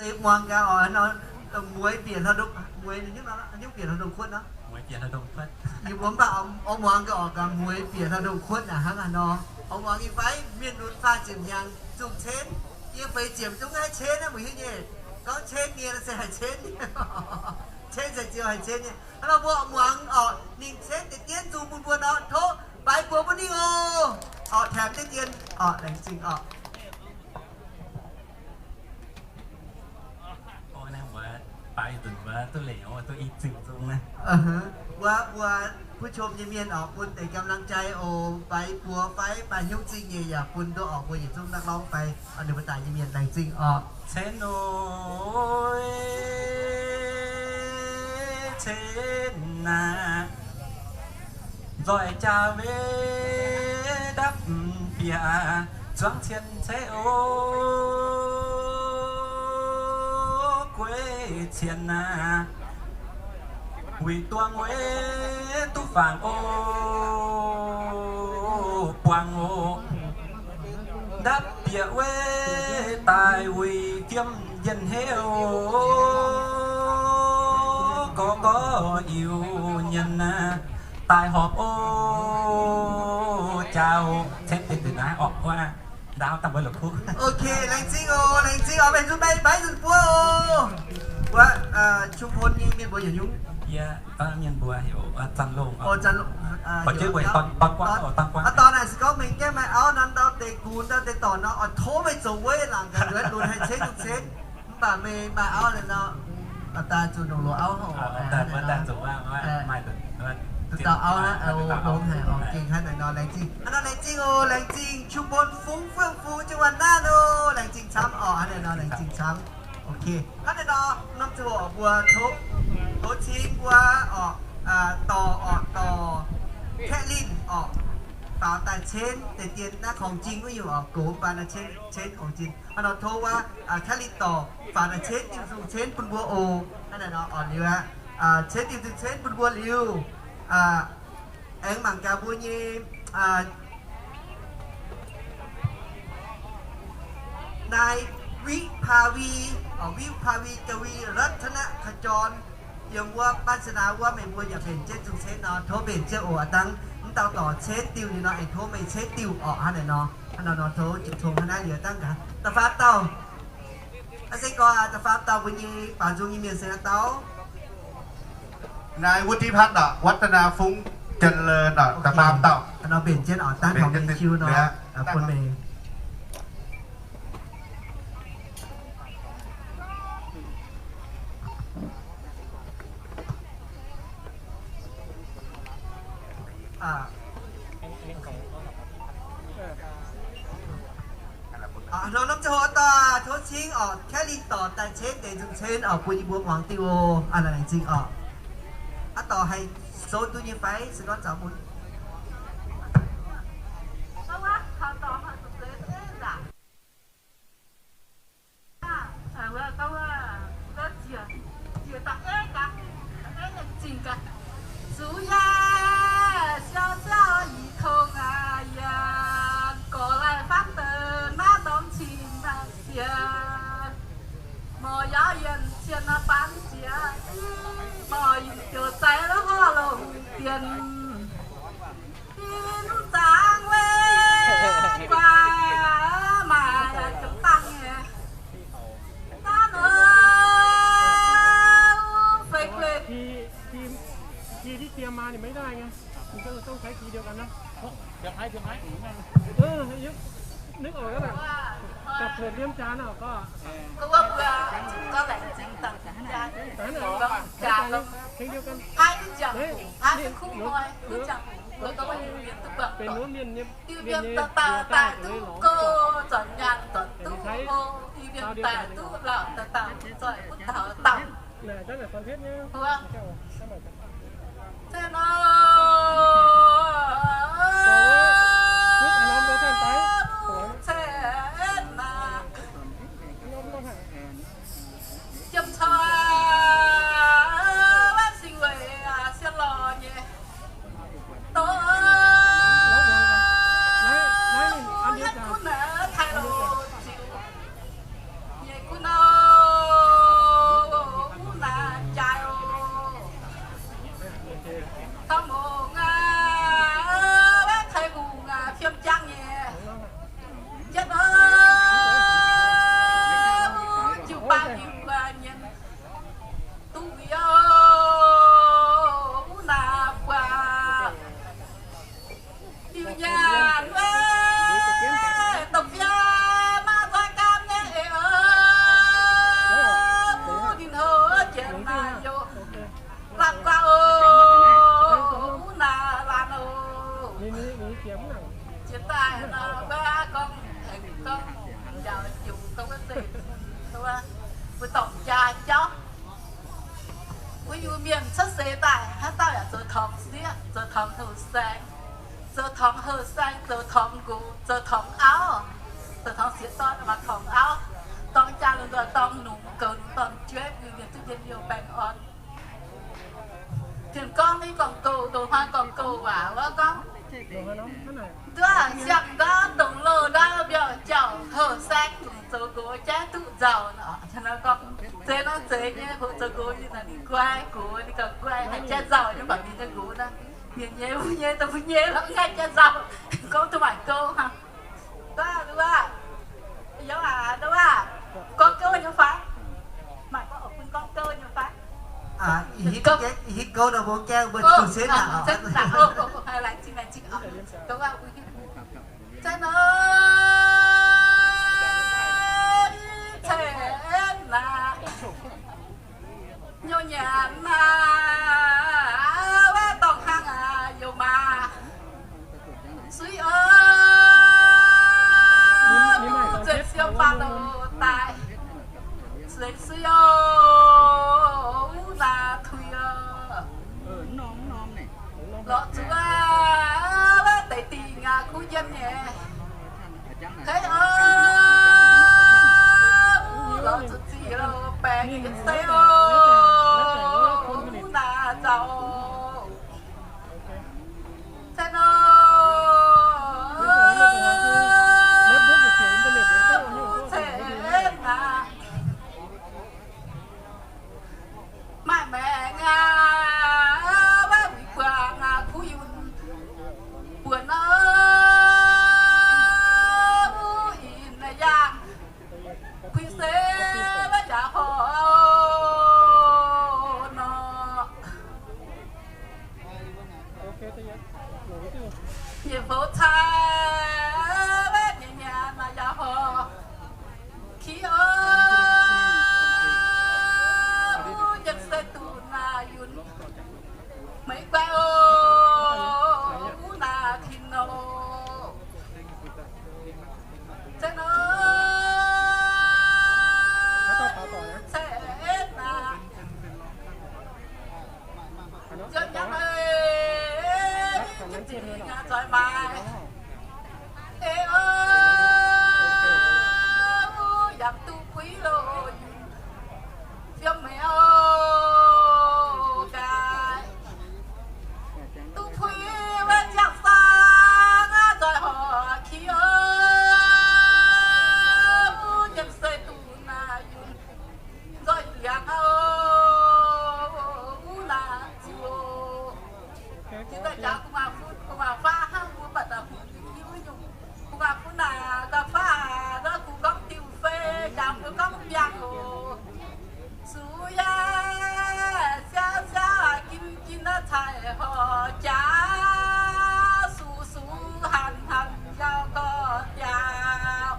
Muangx gaax oc, mueiz bieqc hlauv-ndongh, mueiz nyungc bieqc hlauv-ndongh kuotv nor. Yie mbuo mv baac oix muangx gaax oc, gaax mueiz bieqc hlauv-ndongh kuotv aqv hnangv haaix nor. Oix muangx nyei fai? Mienh lunx faah ziepc hnyangx zungh cen, yie feix ziepc zungv haih cen aqv, mbuo hiuv nyei. Gorngv cen nyei se haih cen, cen se ziouc haih cen nyei. Hnangv nor mbuo muangx oc, ninh cen deix dien zungh bun mbuo nor, tov baix buoz bun ninh oc. Oc, taengx deix dien oc, laengz zingh oc. Wuov, mbuo ผู้ชม nyei mienh oc, bun deix กำลังใจ oc, baix buoz fai baix hnyouv zingh nyei yaac bun duqv oc, mbuo yietc zungv นักร้อง fai ninh mbuo daaih nyei mienh laengz zingh oc. Cen oc, cen aac, nzoih jaa-weih ndapv bieqc zuangx cien ceix oc, guei cien aac, wuic duangh weih duqv fangx oc, buangh oc. Ndapv bieqc weih daaih wuic fiem njien-heuc, gorx gorx iu nyienz daaih horpc oc. Jaa oc, cetv deix deix naaiv orqc, wuov ndaauv dangh wuov la'kuqv. Ok, laengz zingh oc, laengz zingh oc, mienh zunv maiv baaix zunv buov oc. Wuov, Trung Pôn nyei mienh mbuo yietc nyungc. Yie, mienh mbuo heuc Zanh Longh. Oc, Zanh Longh. Dorn, dorn naaic se gorngv mengh gaengh maaih auv nor, ndau deix gunx ndau deix dorngc nor, oix tov meih zoux wuov laangc gaax nduov lunx haih cetv zungh cetv. Mv baac meih maaih auv liuz nor, daaih zuqc ndongc loz auv hoc. Duqv dauh auv aqv, longx haic oc, gengh hnangv naaic nor, laengz zingh. Hnangv nor laengz zingh oc, laengz zingh Trung Pôn Fungx, Fungx Fungx, Jiu Wan Naanh oc, laengz zingh camv oc, hnangv naaiv nor laengz zingh camv. Ok, hnangv naaiv nor, norm ziangh hoc mbuo tov, tov cing mbuo oc, dorh oc, dorh Kaeqv Linh oc, faaux daaih cen deix dien naaiv kongx jin wuov nyungc oc, gox mv baac naaiv cen, cen kongx jin. Hnangv nor tov wuov Kaeqv Linh dorh faaux daaih cen diuh nzungh cen bun mbuo oc. Hnangv naaiv nor oc liuz aqv, cen diuh nzungh cen bun mbuo liuz, aengx mangc gaax mbuo nyei naaiv Viqpaavi, Viqpaavi Jaavi รัตนขจร yiem wuov บาสนา wuov, meih mbuo yaac mbenc jienv zungh cen nor, tov mbenc jienv oc. A'dangh mv dauh dorc cen diuh liuz nor, aengx tov meih cen diuh oc. Hnangv naaiv nor, hnangv naaiv nor tov jiu tong hnangv naaiv liuz dangh gaax da'faam dauh. Aa, se gorngv da'faam dauh mbuo nyei baaux nzung nyei mienh se haaix dauh? Naaiv วุฒิพัฒน์ oc, วัฒนา Fungx Jaav Lou oc, da'faam dauh. Nor mbenc jienv oc, dangh taux mingh jiu nor, bun meih. Nor norm ziangh hoc aav dauh tov cingv oc, Kaeqv Linh dorc daaih cen deix nzungh cen oc, bun yie mbuo muangx diuh oc. Aa, laengz zingh oc. Aav dauh haih souv duqv nyei fai? Se gorngv zaux mun. Zuqc yie siou ziauv i tong aqv, yie gorx laih faanv deix naaiv dorngx cing naaic siex, morc yaauv yienh cien nor baan jiex, morc yinh joux zaaix la'horv longc dienx, in zaangc weih guaax maaih jomc dangh nyei. Naaiv nor feix gueic. ที ที ที่เตรียมมาเนี่ยไม่ได้ไง มันก็เลยต้องใช้ทีเดียวกันนะ เตรียมให้ เตรียมให้ เออ นึกออกแล้วแหละ จับเถิดเลี่ยมจานอ่ะ ก็ ก็ว่าเบื่อ ก็แหละจริงๆ แต่ แต่นั่นแหละ ใช้ใจเพลงเดียวกัน ให้ทุกอย่าง ให้ทุกคู่เลย ทุกอย่าง แล้วก็ว่าเรียนทุกแบบ เป็นม้วนเวียนเนี่ย Iu mbienc daaih daaih duqv gouv, zornc nyaanh zornc duqv hlo. Iu mbienc daaih duqv lauh daaih dauh zoih butv taux dauh. Huv. Cen nor. Cen nor. Jiem cau, sing weic sien lorz nyei. Dongh yietv gunv naaiv taaih loz ziux nyei gunv nor. Liuz nyanc duqv wuic o, wuov naaic buatc liuz nyanc wuov, dongh biaa maaih nzoih gaam nyei eix o, duqv ninh houv jiex naaic youc lamh guaax o, wuov naaic laanh o. Jiex daaih nor, wuov gorngv, gorngv njaaux jiex gorngv wuov zeiv, mbuo dorngc jaa jauv. Mbuo Iu-Mienh cuotv seix daaih, haaix dauh yaac zoux torngx sieqv, zoux torngx houh saeng, zoux torngx houh saeng, zoux torngx nqox, zoux torngx auv, zoux torngx sieqv dorn, maaih torngx auv, dorng jaa lungh nzoih dorng nungx, goux nungx dorn-jueiv, Iu-Mienh duqv njien-youh baengh orn. Tien gorngv i gorngv-goux, ndongc hnoi gorngv-goux waac wuov gorngv, nduov siang-ndorv dongh loz-ndorv mbiauh jauh, houh saeng dongh zoux nqox jaiv duqv nzauh nor. Gorngv zeiz nor zeiz nyei, hoqc zoux nqox nyei naaic ninh guai, nqox ninh gauh guai, haih jaiv nzauh nyei, mv baac mienh nyei nqox naaic, mienh nyei, mbuo nyei, dongh mbuo nyei lorqc, haih jaiv nzauh. Gorngv duqv maaih gouv hnangv. Nduov, nduov, youz aac, nduov, gorngv gouv nyei fai? Maaih gorngv bun gorngv gouv nyei fai? Ih hitv gouv nor mbuo gaengh mbuo zuqc sienx naaic oc. Laengz zingh, laengz zingh oc. Gouv aac, mbuo hitv. Cen nor, cen naaic, nyouv nyanc naaic, wuov dorngh hnangv aac, youc maac suiv o, nzengc siou faam loz daaih, suiv suiv o, wuov naaic tuix o. Lorz zuqc wuov deix dingh aac, kuv yiem nyei. Hei o, lorz zuqc zic loz baengx yietc seix o, wuov naaic nzauh. Cen o, cen naaic. Maaih maengx aac, wuov wuic buangh aac, kuv yunh buonc o, wuov ih naaic yaangh, kuiv se wuov jaax horc nor. Nyiec fouv cai wuov nyiec nyanc naaic yaac horc. Ki o, wuov nyiemc se duqv naaic yunc, meix guai o, wuov naaic tin o. Cen o, cen naaic. Nziouv nyei, nziouv nyei nzoih maaiz. Ei o, yaac duqv buix loh, fiemv meix o, nqaai. Duqv puix wuov ziangh saang aqv, nzoih horc ki o, nyiemc se duqv naaic yunc, nzoih ndiangx o, wuov naaic ziouc. Jiex daaih jaax gu'nguaaz-fun gu'nguaaz-faqv hnangv mbuo baac daaih hungx hiuv nyungc. Gu'nguaaz-fun aac, gu'nguaaz-faqv aac, ndortv kuv gorngv diuh fei, jaax mbuo gorngv biangh oc. Sux yaac siauv siauv, gin gin naaiv cai horc jaax, sux sux hanc hanc yaac gorx jaax.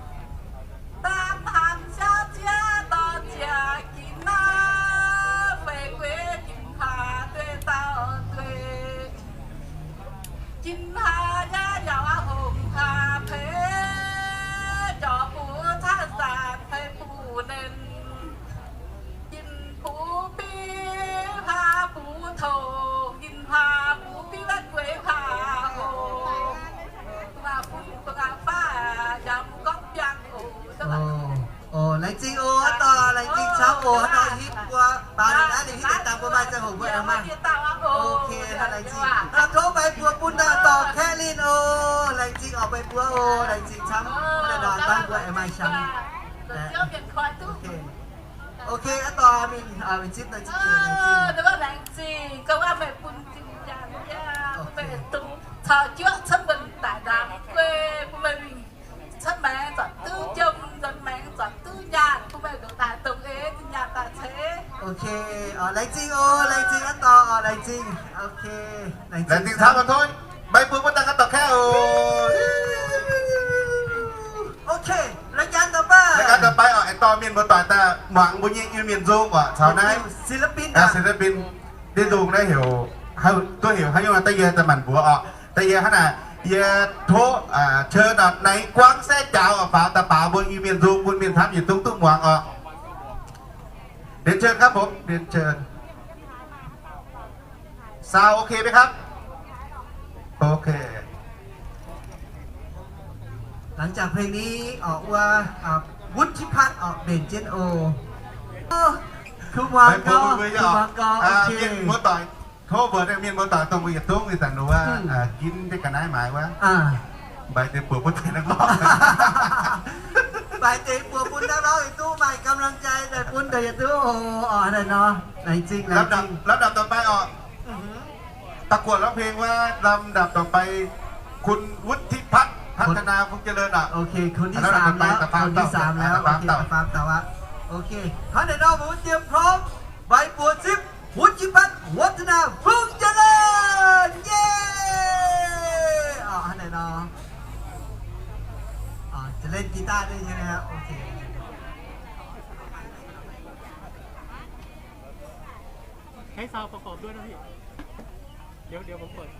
Daam hanc siauv ziex dorh ziec ginx naaiv, feix gueix ginx haax dueiv dauh dueiv. Ginx haax yaac yaac hongx haax peix, jorc buv caaiv zanc peix buv nernh. Ginx buv biv haax buv tongx, ginx haax buv biv wuov gueix haax hoc. Gu'nguaaz-fun gu'nguaaz-faqv yaac mv gorngv biangh oc. Oc, laengz zingh oc, aa dorh laengz zingh camv oc, aa dorh hitv mbuo baaux ninh naaiv, ninh hitv deix dangh mbuo maaih ziangh hoc mbuo aengx maaih. Ok, laengz zingh. Aa, tov meih mbuo bun daaih dorh Kaeqv Linh oc, laengz zingh oc meih mbuo oc, laengz zingh camv, daaih nor dangh mbuo aengx maaih qangx. Ok, aa dorh mingh, aa, zipv daaih zipv jienv laengz zingh. Laengz zingh, gauh wuov meih bun zinh njaanh yaac bun meih dongh caux juoqv cuotv mbuo daaih ndaangc guei, bun meih mingh cuotv maengx zanc duqv jiem, nzuonx maengx zanc duqv nyaanh, bun meih ndoqc daaih dongh eix Ok, laengz zingh oc, laengz zingh aqv dorh, laengz zingh. Ok, laengz zingh camv tov. Meih mbuo mbuo daaih ganh dorh kaeqv oc. Ok, รายการต่อไป oc, aengx dorh mienh muoz-doic daaih muangx mbuo nyei Iu-Mienh nzung oc, caux naaiv ศิลปิน ninh lungh naaiv heuc, duqv heuc haaix nyungc, da'yie daaih manc mbuox oc. Da'yie hnangv naaic, yie tov เชิญ oc, naaiv guangv se jaaux oc, faaux daaih baaux mbuo Iu-Mienh nzung bun mienh camv yietc zungv duqv muangx oc. เรียนเชิญครับผม เรียนเชิญ ซาวด์โอเคไหมครับ โอเค หลังจากเพลงนี้ ออกว่า อ่า วุฒิพัฒน์ ออก เบนเจนโอ Khong muangx gau, khong muangx gau. Mienh muoz-doic, tov mbuox mienh muoz-doic dongh mbuo yietc zungv ih zanc nor wuov, ginv jienv ga'naaiv maaiz wuov, mbaix deix buoz bun deix naaiv gorngv, mbaix deix buoz bun naaiv gorngv yietc zungv maaih กำลังใจ daaih bun deix yietc zungv oc. Hnangv naaiv nor, laengz zingh, laengz zingh. ลำดับต่อไป oc. ประกวดร้องเพลงว่า ลำดับต่อไป คุณวุฒิพัฒน์ พัฒนา พงษ์เจริญ อ่ะ โอเค คนที่สามแล้ว คนที่สามแล้ว โอเค ตามตามต่อ โอเค เท่าไหร่เนาะ ผมเตรียมพร้อม ใบบัวทิพย์ วุฒิพัฒน์ วัฒนา พงษ์เจริญ เย้ อ๋อ เท่าไหร่เนาะ อ๋อ จะเล่นกีตาร์ด้วยใช่ไหมครับ โอเค ใช้ซาวด์ประกอบด้วยนะพี่ เดี๋ยว เดี๋ยวผมเปิด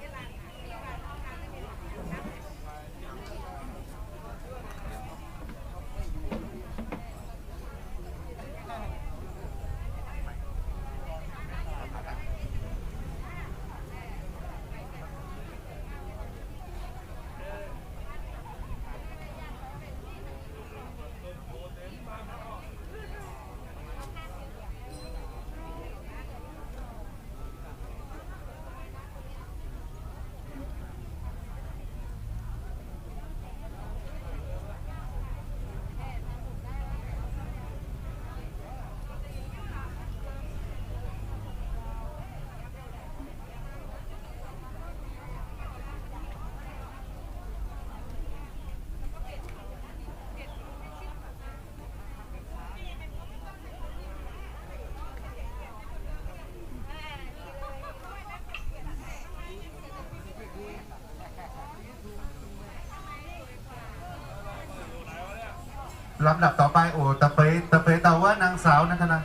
ลำดับต่อไป โอ้ ตะเปย ตะเปยเต่าว่า นางสาวนันทนา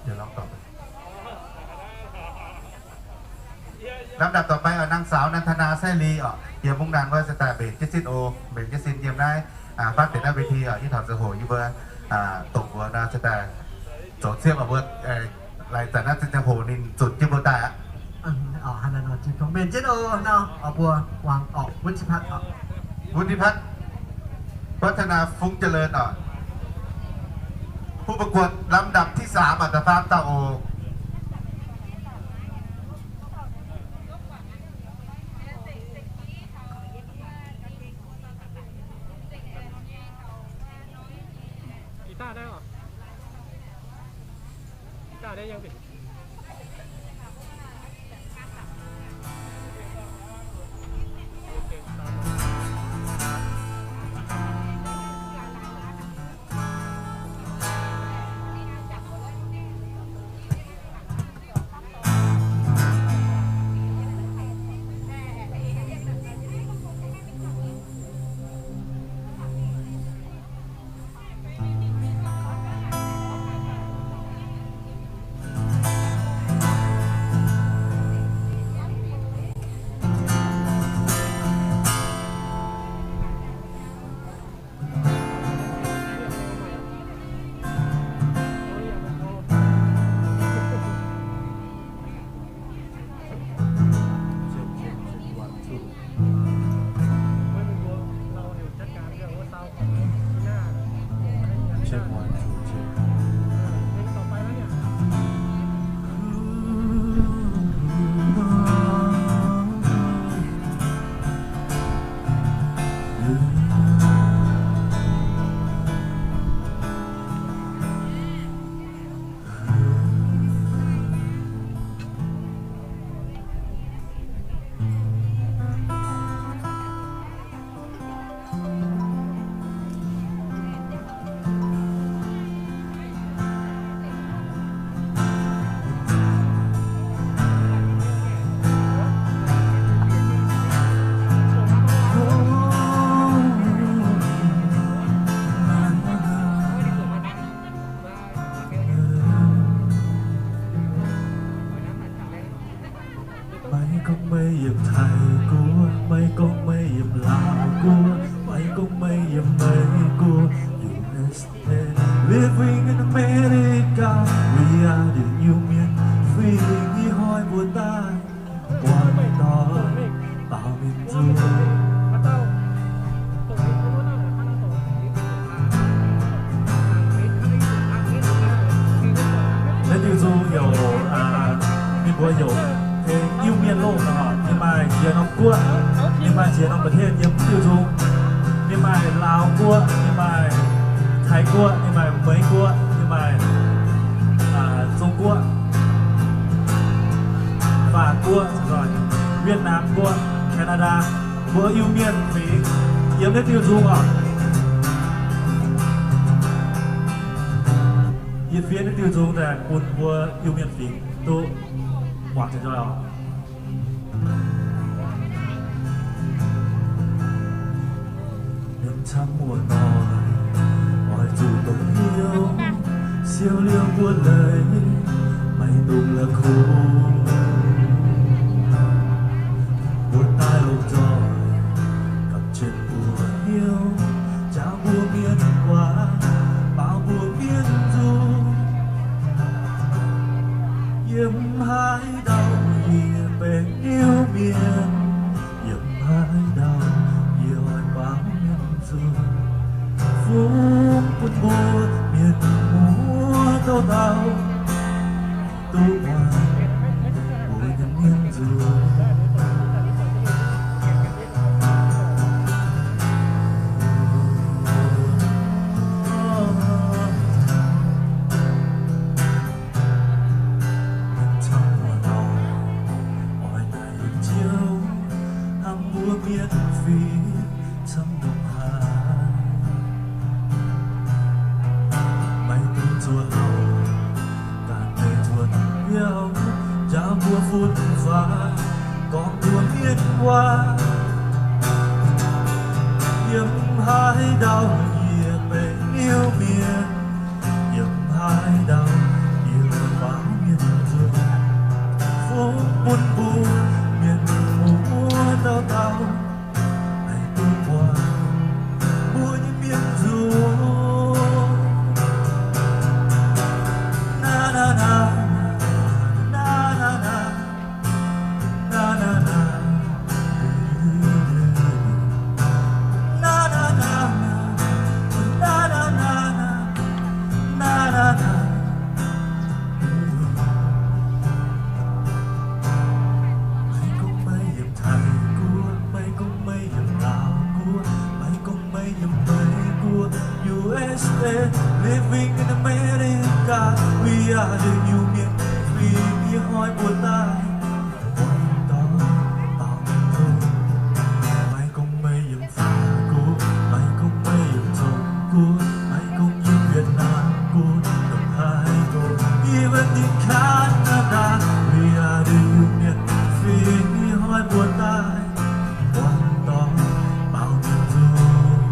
เดี๋ยวลองต่อไป ลำดับต่อไป เอ่อ นางสาว นันทนา แซ่ลี อ่ะ yiem mungv naanc wuov se daaih mbenc jienv sin oc, mbenc jienv sin yiem naaiv, aa, fatv deix naaiv เวที oc, yie taux ziangh hoc yie mbuo, aa, dongh mbuo nor se daaih zoux ziepv oc mbuo, laaix zanc naaiv ziangh hoc ninh zunc jienv mbuo daaih aqv. Mbenc jienv oc, nor oc mbuo muangx oc, วุฒิพัฒน์ oc. วุฒิพัฒน์ วัฒนา พงษ์เจริญ oc. ผู้ประกวดลำดับที่สาม oc, da'faam dauh oc. กีตาร์ได้เหรอ กีตาร์ได้ยังสิ Check one, two, check. Living in America, we are the Iu-Mienh fingx, ih hnoi mbuo daaih buatc doic baaux mienh nzung. Naaiv diuh nzung heuc, ninh mbuo heuc Iu-Mienh Loh. Ninh maaih ziex norm guoqv, ninh maaih ziex norm ประเทศ yiem diuh nzung. Ninh maaih Laauv Guoqv, ninh maaih Taiv Guoqv, ninh maaih Meiv Guoqv, ninh maaih Zong Guoqv, Faatc Guoqv, Wietc Naamh Guoqv, Canada. Mbuo Iu-Mienh fingx yiem naaiv diuh nzung oc. Yie fiev naaiv diuh nzung daaih bun mbuo Iu-Mienh fingx duqv muangx njoih oc. Mienh camv muoz-doic, oix zuqc dongh hnyouv, siou liouh mbuo leiz, maiv dungx la'kuqv. Mbuo daaih lomh nzoih gapv jienv mbuo hnyouv, njaaux mbuo mienh waac, baaux mbuo mienh nzung. Yiem haaix ndau yie benx Iu-Mienh, yiem haaix ndau yie oix baaux mienh nzung. Fungx bun mbuo mienh muoz dauh dauh duqv muangx mbuo nyei mienh nzung. Mienh camv muoz-doic, oix naaic Ziouv hnamv mbuo mienh fingx camv ndongc haaix. Maiv dungx zuov louc, ganh deix nzuonx biauv, njaaux mbuo fun-faqv, gorngv mbuo mienh waac. Yiem haaix ndau yie benx Iu-Mienh, yiem haaix ndau yie baaux mienh nzung. Fungx bun mbuo mienh muoz dauh dauh haih duqv muangx mbuo nyei mienh nzung. Maiv gunv meih yiem Taiv Guoqv, maiv gunv meih yiem Laauv Guoqv, maiv gunv meih yiem Meiv Guoqv, U S A, living in America, we are the Iu-Mienh fingx, ih hnoi mbuo daaih buatc doic baaux mienh nzung. Maiv gunv meih yiem Faatv Guoqv, maiv gunv meih yiem Zong Guoqv, maiv gunv yiem Wietc Naamh Guoqv, dongh Taiv Guoqv, even in Canada, we are the Iu-Mienh fingx, ih hnoi mbuo daaih buatc doic baaux mienh nzung.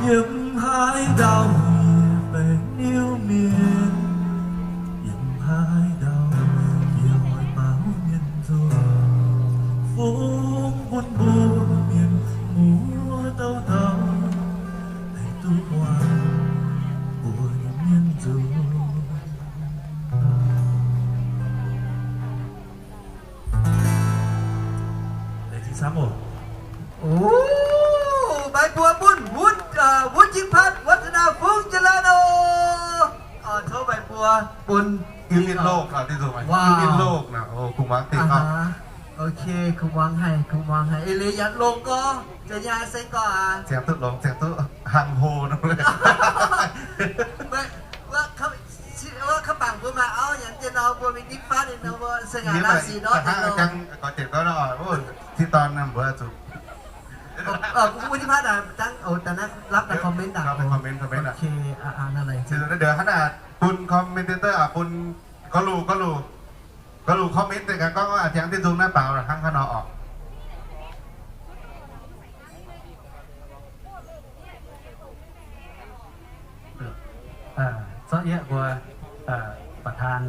Yiem haaix ndau yie benx Iu-Mienh, yiem haaix ndau yie oix baaux mienh nzung. Fungx bun mbuo mienh muoz dauh dauh haih duqv muangx mbuo nyei mienh nzung. Laengz zingh camv oc. Oc, meih mbuo bun Wut, Wut Jing Patv, วัฒนา Fungc Jiex Laanh oc. Tov meih mbuo bun Iu-Mienh Loh, Iu-Mienh Loh naaic, kuh muangx deix. Ok, kuh muangx haic, kuh muangx haic. Eix leiz yaac longx gorx, za'gengh se gorx aqv. Ziangh duqv longx, ziangh duqv hnangv hlo nor. Wuov, wuov, wuov, ka'bangc mbuo maaih auv nyanc jienv nor, mbuo mingh nitv fatv ninh nor, mbuo se ngaac laav sic nor, gorx jienv gorx nor, wuov, ti dorn mbuo zuqc. Mbuo nitv fatv dangh, dangh naaiv lapv daaih comment daaih. Comment, comment. Ok, hnangv naaic, bun commentator, bun gorx-luc, gorx-luc, gorx-luc comment deix gaax gorngv, ziangh diuh nzung naaiv baaux hnangv haaix nor oc. Zorqv yie mbuo ประธาน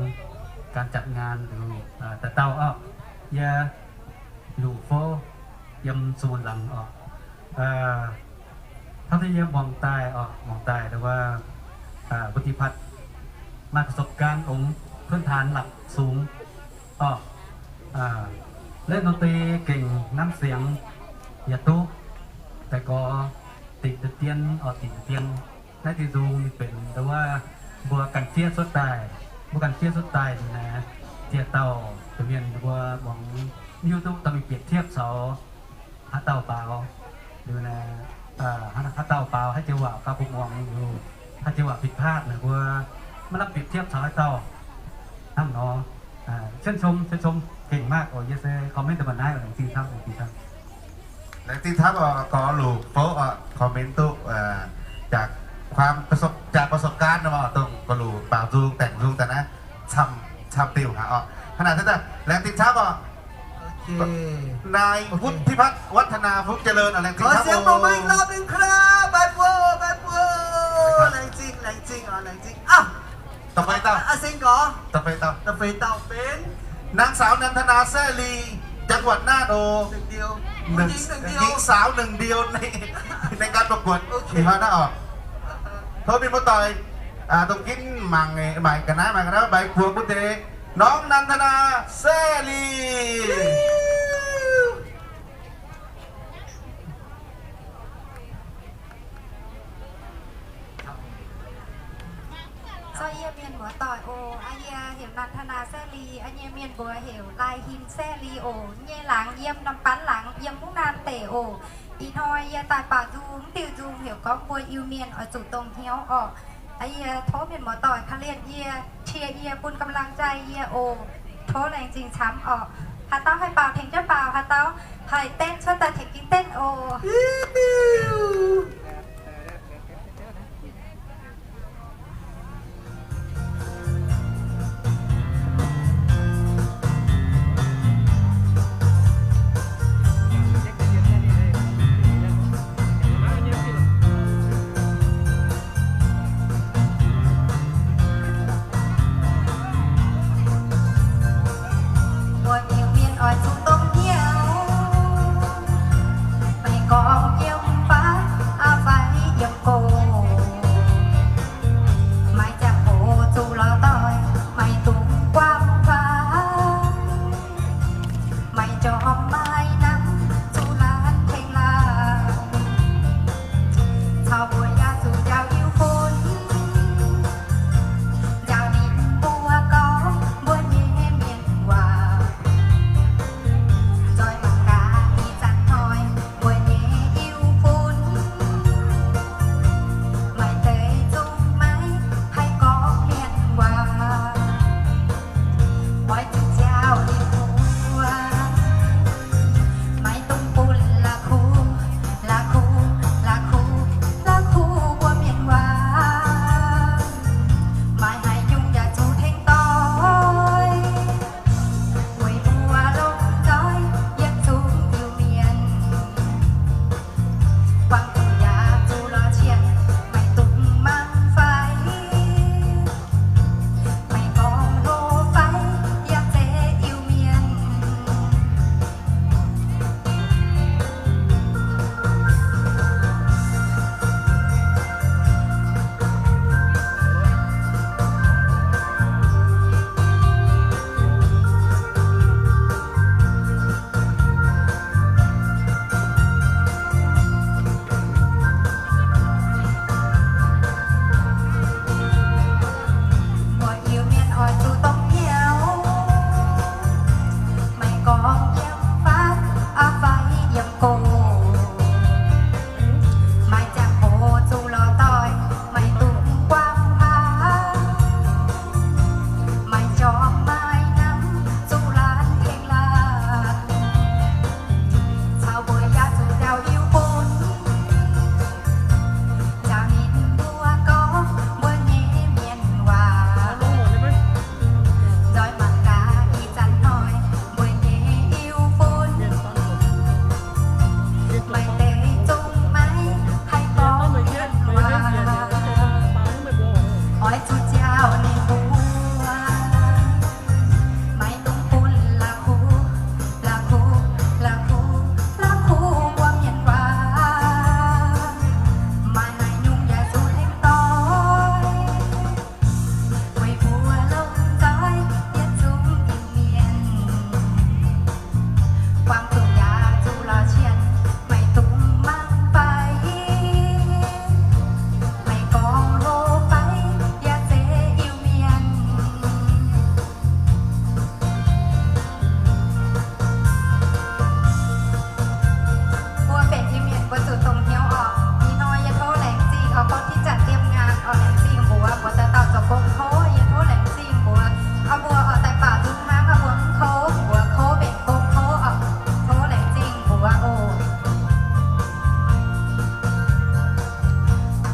การจัดงาน liuz da'dauh orqc, yie Luqv Fouv, yiem Zunh Laangz orqc. Hnangv yie muangx daaih oc, muangx daaih ndau wuov, mbuo dinh pat maaih ประสบการณ์ ong พื้นฐาน หลักสูง oc. Latv ดนตรี gengh, น้ำเสียง yaac duqv, daaih gorx dingc deix dien oc, dingc deix dien. Naaiv diuh nzung ninh benx ndau wuov mbuo ganh fiev cuotv daaih, mbuo ganh fiev cuotv daaih liuz naaic, ziex dauh mienh mbuo muangx hiuv duqv dorh mingh bieqc tiepv caux haaix dauh baaux, liuz naaic, haaix dauh baaux haaix joux waac gauh bun muangx, liuz haaix joux waac ผิดพลาด naaic mbuo maiv lamh bieqc tiepv caux haaix dauh hnangv nor. ชื่นชม ชื่นชม เก่งมาก oc. Yie se comment daaih mbuo naaiv oc, laengz zingh camv, laengz zingh camv. Laengz zingh camv oc, gorx-youz fouv oc, comment duqv จากความประสบ จากประสบการณ์ nor oc, dongh gorx-youz baaux nzung, แต่ง nzung daaih naaiv camv, camv diuh aqv oc. Hnangv naaic daaih laengz zingh camv oc. นายวุฒิพัฒน์ วัฒนา ฟุ้งเจริญ laengz zingh camv oc. ขอเสียงปรบมืออีกรอบหนึ่งครับ บายบัว บายบัว laengz zingh, laengz zingh oc, laengz zingh. Aa, da'feix dauh, da'feix dauh, da'feix dauh benx นางสาว นันทนา แซ่ลี จังหวัดน่าน oc. หนึ่งเดียว หญิงสาวหนึ่งเดียวใน ในการประกวด ในคณะ oc. Tov mienh muoz-doic dongh ginv mangc maaic ga'naaiv, maaic ga'naaiv, ใบบัว bun deix น้อง นันทนา แซ่ลี. Sorry, yie mienh muoz-doic oc. Aa, yie heuc นันทนา แซ่ลี. Aa, yie mienh mbuox heuc ลายฮิน แซ่ลี oc. Nyei laangz yiem Norm Ban laangz, yiem Mungv Naamh deic oc. Ih hnoi yie daaih baaux nzung, diuh nzung heuc gorngv mbuo Iu-Mienh oix zuqc dongh hnyouv orqc. Yie tov mienh muoz-doic korv-lienh yie, qiex yie, bun กำลังใจ yie oc. Tov laengz zingh camv orqc. Haaix dauh haih baaux tengx jienv baaux, haaix dauh haih เต้น cuotv daaih tengx jienv เต้น oc. Mbuo Iu-Mienh oix zuqc dongh hnyouv, meih gorngv yiem fai, aa, fai yiem gox, maaih ziangh hoc zuqc lorz doic, maaih dungx guangc fai, maaih njormh maaih namx zuqc laanh tengx laanh, caux mbuo yaac zuqc njaaux Iu-Fun, njaaux ninh mbuo gorngv mbuo nyei mienh waac. Nzoih mangc gaax ih zanc hnoi mbuo nyei Iu-Fun maaih deix zungv maiv haih gorngv mienh waac. Oix zuqc njaaux ninh mbuo, maiv dungx bun la'kuqv, la'kuqv, la'kuqv, la'kuqv.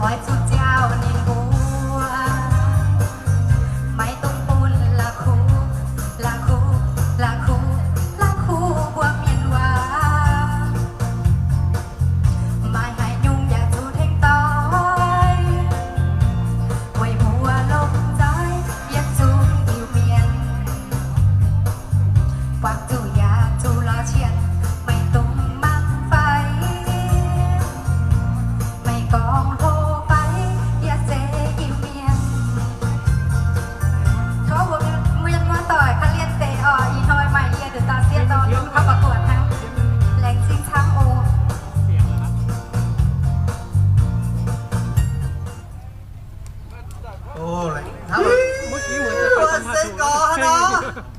Oix zuqc nziaauc ninh mbuo, maiv dungx bun la'kuqv, la'kuqv, la'kuqv, la'kuqv mbuo mienh waac. Maaih haaix nyungc yaac zuqc tengx doix, weic mbuo longc nzaiv yietc zungv Iu-Mienh. Buangh zuqc yaac zuqc lorz cien, meih dungx mangc fai? Meih gorngv hlo fai? Yie se Iu-Mienh. Tov mbuo mienh muoz-doic korv-lienh deix oc. Ih hnoi maaih yie nduqc dauh sieqv dorn mbuo mingh taux ประกวด hnangv. Laengz zingh camv oc. Ih, wuov se gorngv nor.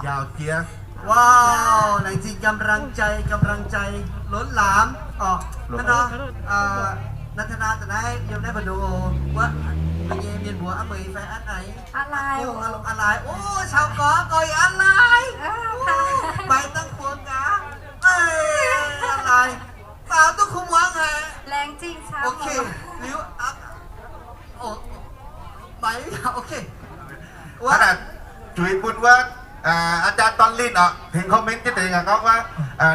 Yaac jiex. Wow, laengz zingh กำลังใจ, กำลังใจ ล้นหลาม orqc. Hnangv nor, นันทนา da'naaiv yiem naaiv mbu'ndongx oc. Wuov, mbuo nyei mienh mbuox a'meix fai a'hneiv? A'hlaaix. A'hlaaix. O, caux gorx gorx yaac a'hlaaix. Maiv dangv kuonx gaax. A'hlaaix. Faaux duqv kuv muangx haic. Laengz zingh camv. Ok, liuz, maiv, ok. Hnangv naaic, juix bun wuov อาจารย์ Dorn Linh orqc, tengx comment jienv deix gorngv wuov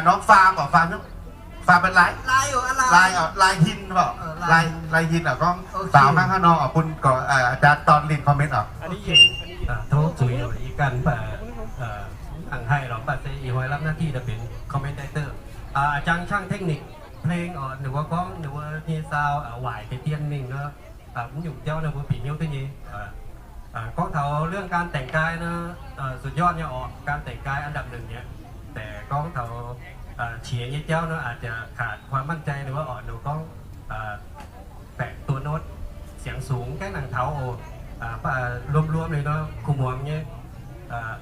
น้องฟาร์ม orqc, ฟาร์ม fai ฟาร์มเป็นไร Lai Hin orqc, Lai Hin orqc, gorngv faaux hnangv haaix nor orqc, bun อาจารย์ Dorn Linh comment orqc. Tov zuiz ih ganh mv baac mangc haih lorqc, mv baac se ih hnoi รับหน้าที่ daaih benx commentator. Aa, อาจารย์ ช่างเทคนิคเพลง orqc, ninh mbuo gorngv ninh mbuo nyei ซาวด์ waaic deix dien mingh nor, mv nyungc jauv ninh mbuo bieqc hnyouv duqv nyei. Gorngv taux เรื่องการแต่งกาย nor, สุดยอด nyei orqc, การแต่งกาย อันดับหนึ่ง nyei. Daaih gorngv taux qiex nyei jauv nor, อาจจะขาดความมั่นใจ ninh mbuo orqc, ninh mbuo gorngv แตะตัวโน้ต เสียงสูง gaengh nangc taux oc. Mv baac รวมๆ liuz nor, kuh muangx nyei,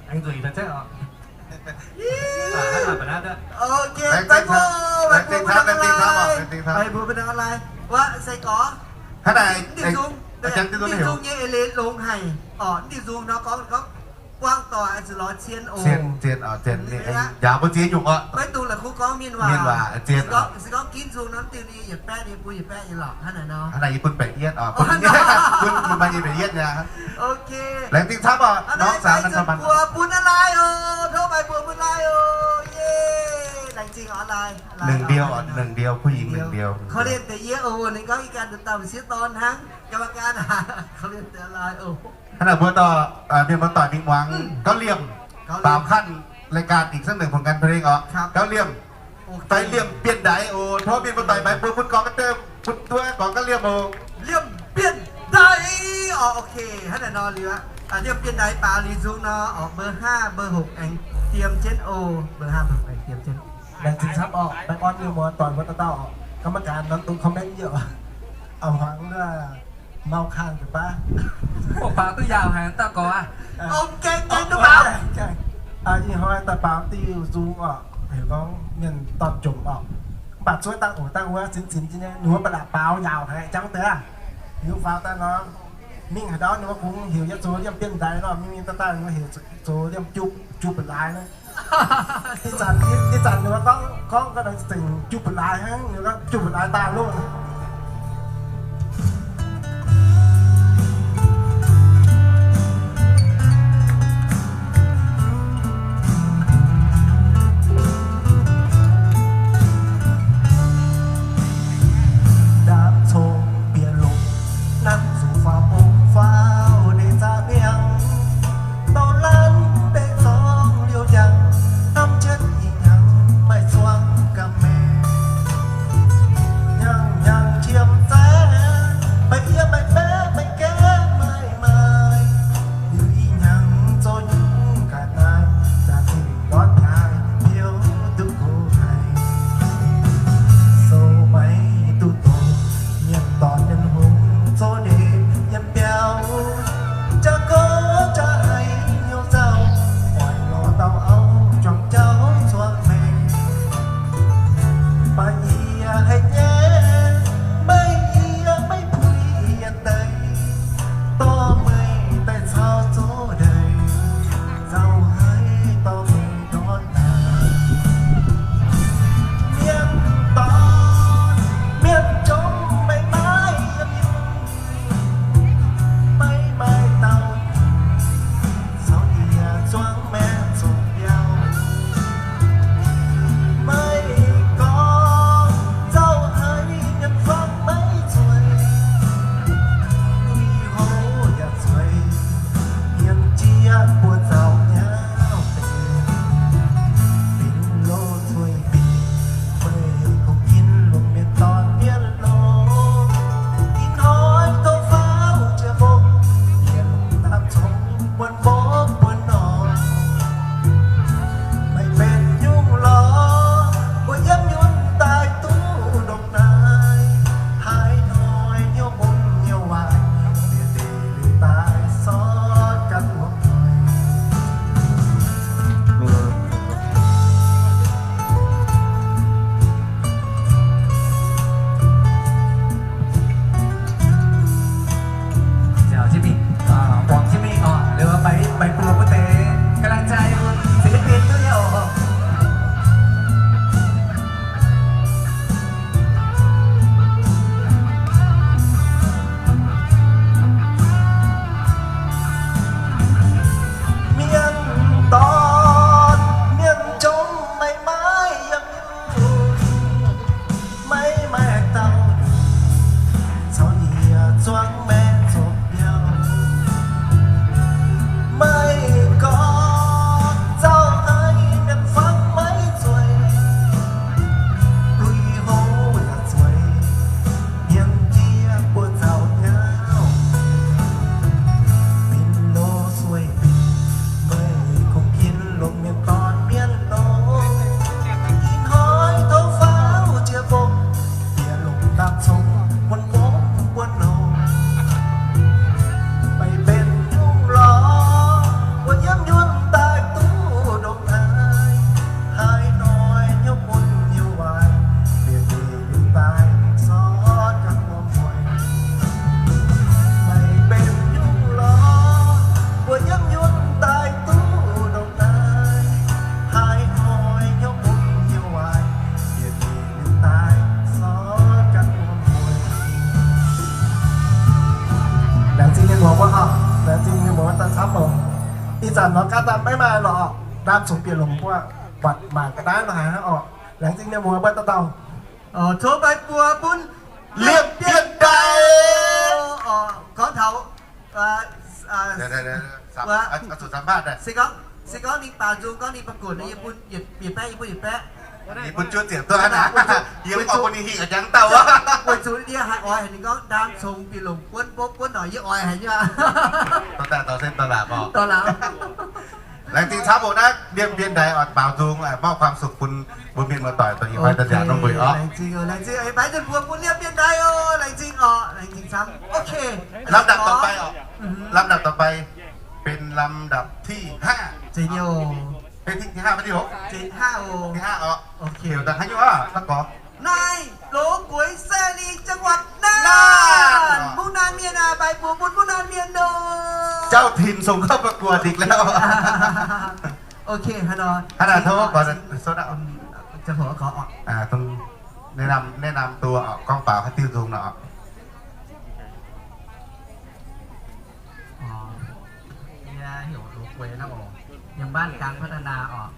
aengx nzueic daaih zeqv orqc. Ok, beiv mbuo, beiv mbuo mbuo nangh lai, beiv mbuo mbuo nangh lai. Wuov se gorngv, hnangv naaic, Diuh Nzung, Diuh Nzung nyei eix leiz longx haic orqc. Diuh Nzung nor gorngv, gorngv buangh doic oix zuqc lorz cien oc. Cien, cien, cien, njaaux mbuo ziex nyungc orqc. Maiv dungx la'kuqv gorngv mienh waac. Mienh waac, cien. Se gorngv Ginv Nzung nor, diuh ninh yietc baeqv, ninh bun yietc baeqv nyei lorqc, hnangv naaic nor. Hnangv naaic yie bun baeqv yietv orqc, bun, bun maaih nyei baeqv yietv nyei. Ok. Laengz zingh camv orqc, น้องสาว นันทวัน bun a'hlaaix oc, tov maaih mbuox bun a'hlaaix oc. Yie, laengz zingh a'hlaaix. หนึ่งเดียว ผู้หญิงหนึ่งเดียว korv-lienh deix yie oc. Ninh gorngv yie ganh daaih dauh m'sieqv dorn hnangv, กรรมการ korv-lienh deix a'hlaaix oc. Hnangv naaic mbuo dorh mienh muoz-doic mingh muangx gauv liemh, baaux kanh รายการ อีกสักหนึ่งผลงานเพลง orqc. Gauv liemh, fai liemh bienv ndaix oc. Tov mienh muoz-doic maaiz mbuo bun gorngv ga'deix, bun duqv gorngv gauv liemh oc. Liemh bienv ndaix orqc. Ok, hnangv naaic nor liuz, liemh bienv ndaix baaux liuz nzung nor orqc, เบอร์ห้า เบอร์หก aengx diem jienv oc. เบอร์ห้า เบอร์หก aengx diem jienv. Laengz zingh camv orqc, baengh orn mienh muoz-doic wuov dauh dauh orqc. กรรมการ nor dongh comment yie orqc. A'hmuangx wuov mau kang jiex baav. Baaux duqv yaauc haic dauh gorx aqv. Ih hnoi daaih baaux diuh nzung orqc, heuc gorngv mienh dorn jomc orqc. Mv baac zuov dangh oc, dangh wuov zinx zinx jienv nyei, ninh mbuo ba'laqc baaux yaauc haic jangv deix aqv. Liuz faaux daaih nor, mingh haaix ndau ninh mbuo kungx heuc yie zoux liemh bienv ndaix nor, mingh mingh daaih daaih ninh mbuo heuc zoux liemh juv, juv ba'laaix nor. Ih zanc, ih zanc ninh mbuo gorngv, gorngv ga'naaiv zengc juv ba'laaix hnangv, ninh mbuo gorngv juv ba'laaix daaih loh. Ndamv cong bieqc longc, nanv zuqc faaux ong faaux ndeic zaqc mi'aqv. Douh lanv deix zorng liouh njang, hnamv jienv ih hnyangx maaih zuangx ga'maeqc. Hnyangx hnyangx qiemx zaeqv, maaih yie maaih baeqv maaih gaeqv maaih maaic. Liuz ih hnyangx zoux nyungc ga'naaiv, jaax zinh ndortv nyaaiv biouv duqv gox haic. Sou maiv duqv dongz, mienh dorn mienh hungh zoux ndeic yiem biauv. Jaax gox jaax haic hnyouv nzauh, oix lorz dauh auv juangc jauv cuotv maengx. Baac yie haiz nyei, meih yie maiv puix yie deix, dorh meih daaih caux zoux ndeic, nzauh haic dorh meih ndortv naaih. Mienh dorn, mienh jomc meih maiv yiem nyungc. Mienh muoz mbuo oc, laengz zingh mienh muoz daaih camv oc. Ih zanc nor gaav daaih maiv maaih lorqc oc, ndaam congx bieqc longc mbuo buatc mangc ga'naaiv lorqc haic oc. Laengz zingh mienh muoz mbuo dauh dauh. Tov mbuo buo bun liepc mbienv ndaaih. Gorngv taux se gorngv, se gorngv ninh baaux nzung, gorngv ninh ba'gunc, yie bun yietc baeqv, yie bun yietc baeqv. Yie bun juov ziepc duqv hnangv naaic. Yie mv oix bun ninh hingh a'jangv dauh wuov. Weic zuqc yie haih oix haic ninh gorngv ndaam congx bieqc longc buonv mbopv buonv nor, yie oix haic nyei aqv. Dorh daaih dorh se dorh laaix oc. Laengz zingh camv oc naaiv, liepc mbienv ndaaih oc, baaux nzung, มอบความสุข bun mbuo mienh muoz-doic dongh ih hnoi daaih nziaauc norm mbuox oc. Laengz zingh, laengz zingh, baaix dunh mbuo bun liepc mbienv ndaaih oc. Laengz zingh oc, laengz zingh camv. Ok, ลำดับต่อไป oc. ลำดับต่อไป เป็นลำดับที่ห้า ที่ห้า ไม่ใช่หก ที่ห้า โอ ที่ห้า อ๋อ โอเค เดี๋ยวจะให้อยู่อ่ะ แล้วก็ Naaiv Loz Gueix Sai Lingh จังหวัดน่าน Mungv Naanh Mienh aac, baaix buoz bun Mungv Naanh Mienh oc. เจ้าถิ่นส่งเข้าประกวดอีกแล้ว Ok, hnangv naaic, hnangv naaic tov gorx, naaiv nam duo oc, gorngv faaux haaix diuh nzung nor. Yie heuc Loz Gueix naaiv oc, yiem บ้านกลางพัฒนา oc.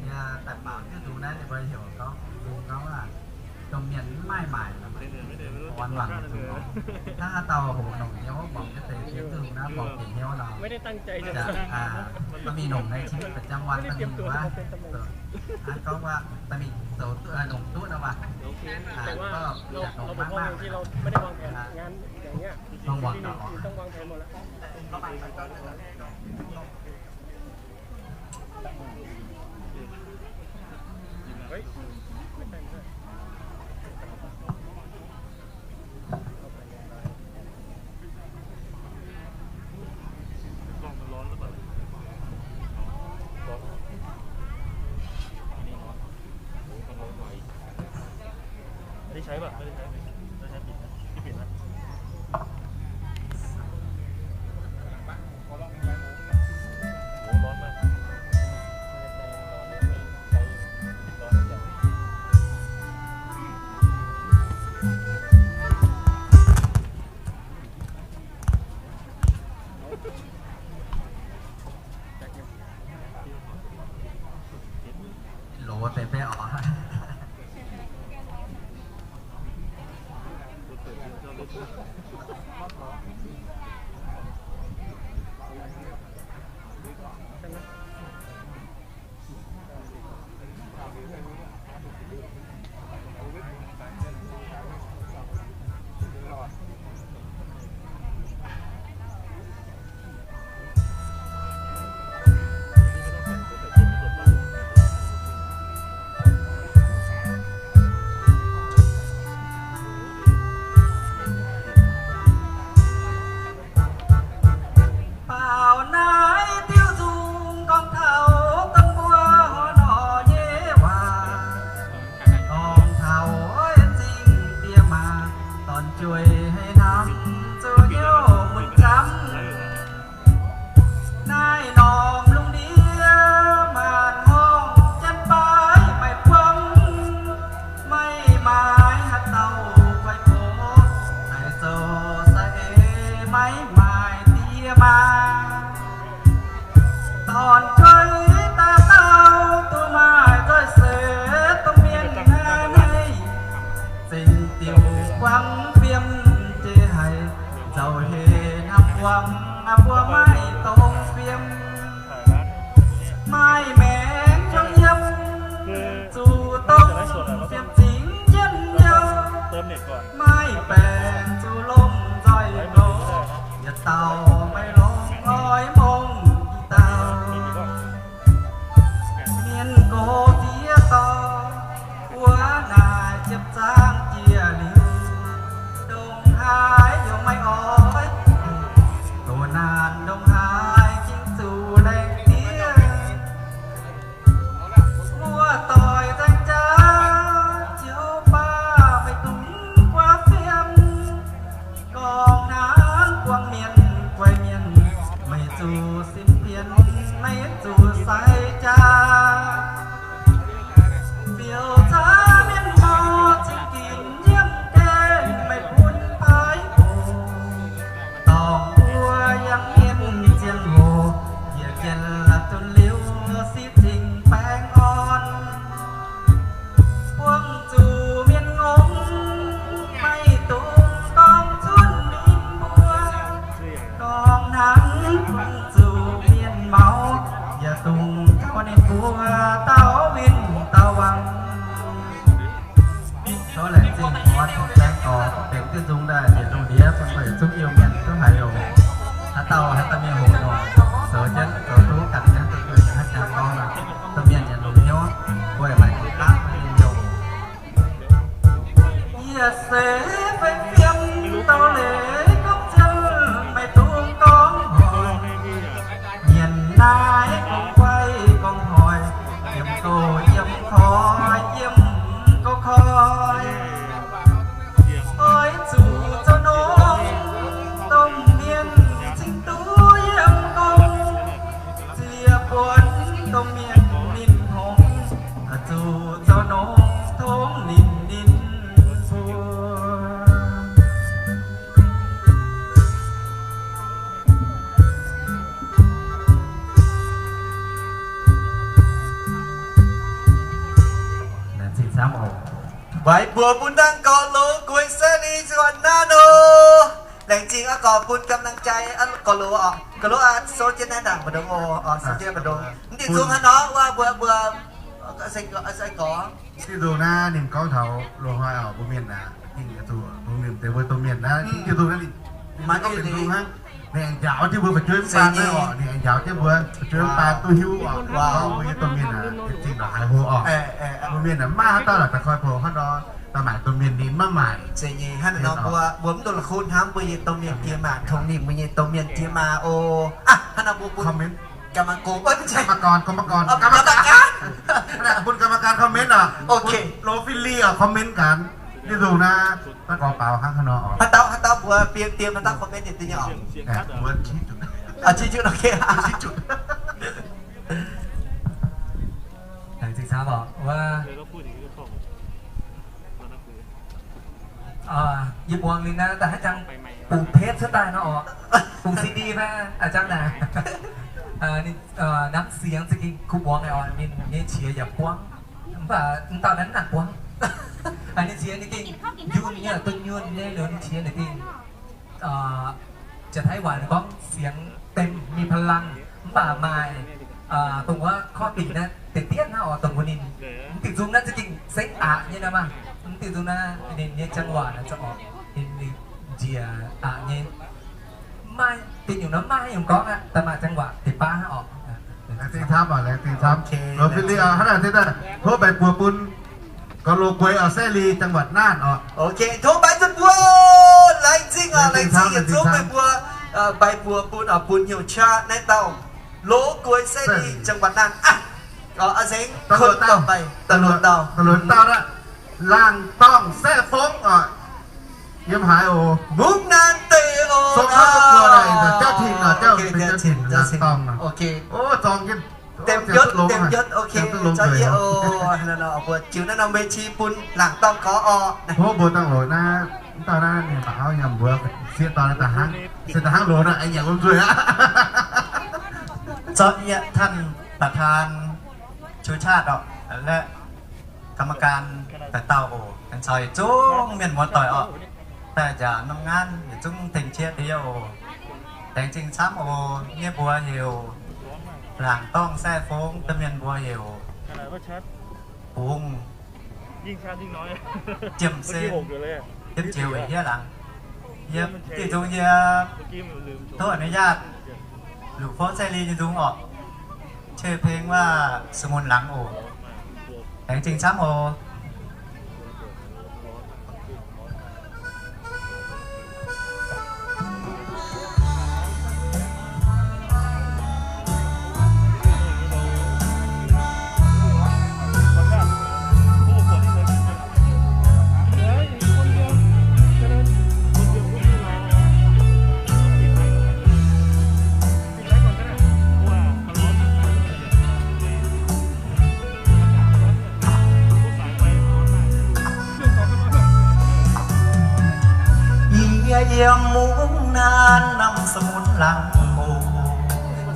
Yie daaih baaux diuh nzung naaiv, ninh mbuo heuc gorngv, gorngv aac, domh mienh mv maaih maaic, orn wangc nzung oc. Hnangv haaix dauh hoqc nongc hnyouv mangc jienv deix diuh nzung naaiv, mangc bieqc hnyouv nor, maiv mingh nongc naaiv ชีวิตประจำวัน maiv mingh wuov, hnangv gorngv wuov, maiv mingh zoux nongc duqv nor maah, yaac nongc maiv maaih. Mangc wangc gaax oc. Loz deix mbaeqv oc. Baaux naaiv diuh nzung gorngv taux dongh mbuo haaix nor nyei waac, gorngv taux oix zingh diex maac dorn jueiz haaix hnamv zuqc hnyouv mun camv. Naaiv norm lungh ndiev maanc horngh jienv baaix maiv buangv, maiv maaih haaix dauh fai gox daaih zoux sai-eix, maiv maaih diex maac dorn jueiv dauh dauh duqv maaih nzoih seix dongh mienh naaiv. Zengc diuc buangv fiem jiex haic, nzauh heh hnamv wuom mbuo maiv dongh fiem. Maaih maengc juangc yiem zuqc dongh fiem zingx jienv nyouh, maaih baengc zuqc lomh nzoih ndoqc, yietc dauh maiv longc oix mongh i dauh. Mienh gox diex dorngx wuov naaic ziepc zangv jiex liuz, ndongc haaix yaac maiv oix, doqc naanc ndongc haaix gengh zuqc laengz diev. Muoz-doic nzaeng jaax ziouc baac meih dungx guaav fiem, gorngv hnangv buangh mienh guaix mienh, meih zuqc sin tienx, meih zuqc sai jaax. Ziouc caav mienh mor cing ginx nyiemv gaengh meih bun paaiv oc. Weic zuqc Iu-Mienh duqv haiz oc. Haaix dauh, haaix dauh mienh hoqc nor, zoux jienv, zoux duqv ganh jienv, duqv haaix jangx gorngv nor, domh mienh yaac longx hnyouv, weic maaih deix qaqv mienh youh. Yie se fei fiem dau leiz gorngv ziouc maiv dungx gorngv hoic. Mienh naaiv gorngv guai gorngv hoic, yiem gouv yiem koi, yiem gouv koi. Oix zuqc zoux nongx, domh mienh cingx duqv yiem gong. Ziec buonc domh mienh ninh hngongx, zuqc zoux nongx tongx ninh, ninh mbuo. Laengz zingh camv oc. Mbaix mbuox bun dangh gorx-loz Gueix Saeqv Li zuqc naaiv oc. Laengz zingh aqv, gorx bun กำลังใจ aqv, gorx-loz oc. Gorx-loz aqv, sou jienv naaiv ndaangc mbu'ndongx oc, sou jienv mbu'ndongx. Mv diuh nzung haaix nor wuov mbuo, mbuo, diuh nzung naaiv ninh gorngv taux loz-hnoi oc, mbuo mienh aac, ninh zuqc bungx nimc deix mbuo domh mienh naaiv, diuh nzung naaiv ninh, ninh gorngv benx nzung hnangv. Ninh aengx njaaux jienv mbuo fu'jueiv mv baan naaiv oc, ninh aengx njaaux jienv mbuo fu'jueiv mv baan duqv hiuv oc, gorngv mbuo nyei domh mienh aac, zingh lorqc haiz hlo oc. Mbuo mienh aac, mv maaih haaix dauh laaix da'koi bou hnangv nor, da'maaic domh mienh ninh maiv maaih. Mbuo mv dungx la'kuqv hnamv mbuo nyei domh mienh diex maac, tongx nimc mbuo nyei domh mienh diex maac oc. Hnangv nor mbuo bun กรรมการ กรรมการ กรรมการ bun กรรมการ comment oc. Bun Lo Fin Li oc, comment gaax. Diuh nzung naaiv, dangh gorx baaux hnangv haaix nor oc. Haaix dauh, haaix dauh mbuo fiem fiem haaix dauh comment yietc diuh nyei oc. Mbuo qiex juqc. Qiex juqc, ok. Laengz zingh camv oc. Wuov, yie muangx ninh naaiv daaih haaix jangx bungx tape cuotv daaih nor oc, bungx CD naaiv a'jangv naaic, น้ำเสียง za'gengh kuv muangx oc, ninh nyei qiex yaac buangv, mv baac mv dauh naaiv mv nangc buangv. Ninh qiex ninh gengh yunh nyei, dunh yunh nyei liuz ninh qiex ninh gengh จะไต้หวัน gorngv เสียงเต็ม มีพลัง mv baac maaih dongh wuov ข้อดี naaiv deix diev hnangv oc, dongh mbuo ninh mv diuh nzung naaiv za'gengh sengv aqc nyei naaiv maah. Mv diuh nzung naaiv ninh nyei จังหวะ naaiv za'gengh oc, ninh njiec aqc nyei. Maaih deix nyungc nor maaih nyungc gorngv aqv, da'maaic จังหวะ deix baav hnangv oc. Laengz zingh camv oc, laengz zingh camv. Lo Fin Li oc, hnangv naaic se daaih tov mbaix buoz bun gorx-loz Gueix oc, Saeqv Li, จังหวัดน่าน oc. Ok, tov mbaix zuqc buo. Laengz zingh oc, laengz zingh yietc zungv mbaix buoz, mbaix buoz bun oc, bun hnyouv qaqv naaiv dauh Lo Gueix Saeqv Li, จังหวัดน่าน aqv. A'zengx ตำรวจ dauh, ตำรวจ dauh, ตำรวจ dauh aqv. Laangc dorngh saeqv fongv oc. Yiem haaix oc? Mungv naanc deic oc. Song haav mbuo naaic, jauv tin oc, jauv tin, laangc dorngh oc. Ok. Ov, zorng jienv. Tem yotv, tem yotv, ok. Mbuo jiu naaiv norm เวที bun laangc dorngh gorx oc. Tov mbuo dangh loc naaiv, mv dauh naaiv mienh baac auv yiem mbuo sieqv dorn daaih hnangv, se daaih hnangv loz naaiv, aengx yaac wuom nzueic aqv. Zorqv yie ท่านประธานชูชาติ oc, และ กรรมการ daaih dauh oc. Aengx caux yietc zungv mienh muoz-doic oc, daaih njaaux norm nqaanv yietc zungv tengx qiex deix oc. Laengz zingh camv oc. Yie mbuox heuc Laangc Dorngh Saeqv Fongv, domh mienh mbuox heuc Bungz Jiem-Sen, yiem jiex weic hiev laangz. Yie diuh nzung yie tov อนุญาต Luc Fouv Saeqv Li nyei nzung oc. ชื่อเพลงว่า สมุนหลัง oc. Laengz zingh camv oc. Yie yiem mungv naanv น้ำสมุนหลัง oc,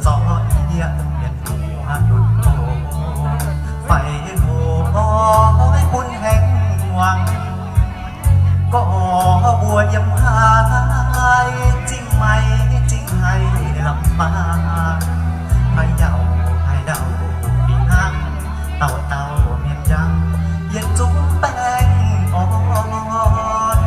zorqv yie mienh muoz-doic faix hoiv bun haengh muangx. Gorx mbuo yiem haaix, zingh maiv zingh haiz lamh maah. Haaix yaac haaix ndau fih hnangv, dauh dauh mienh yangh yietc zungv baengh orn.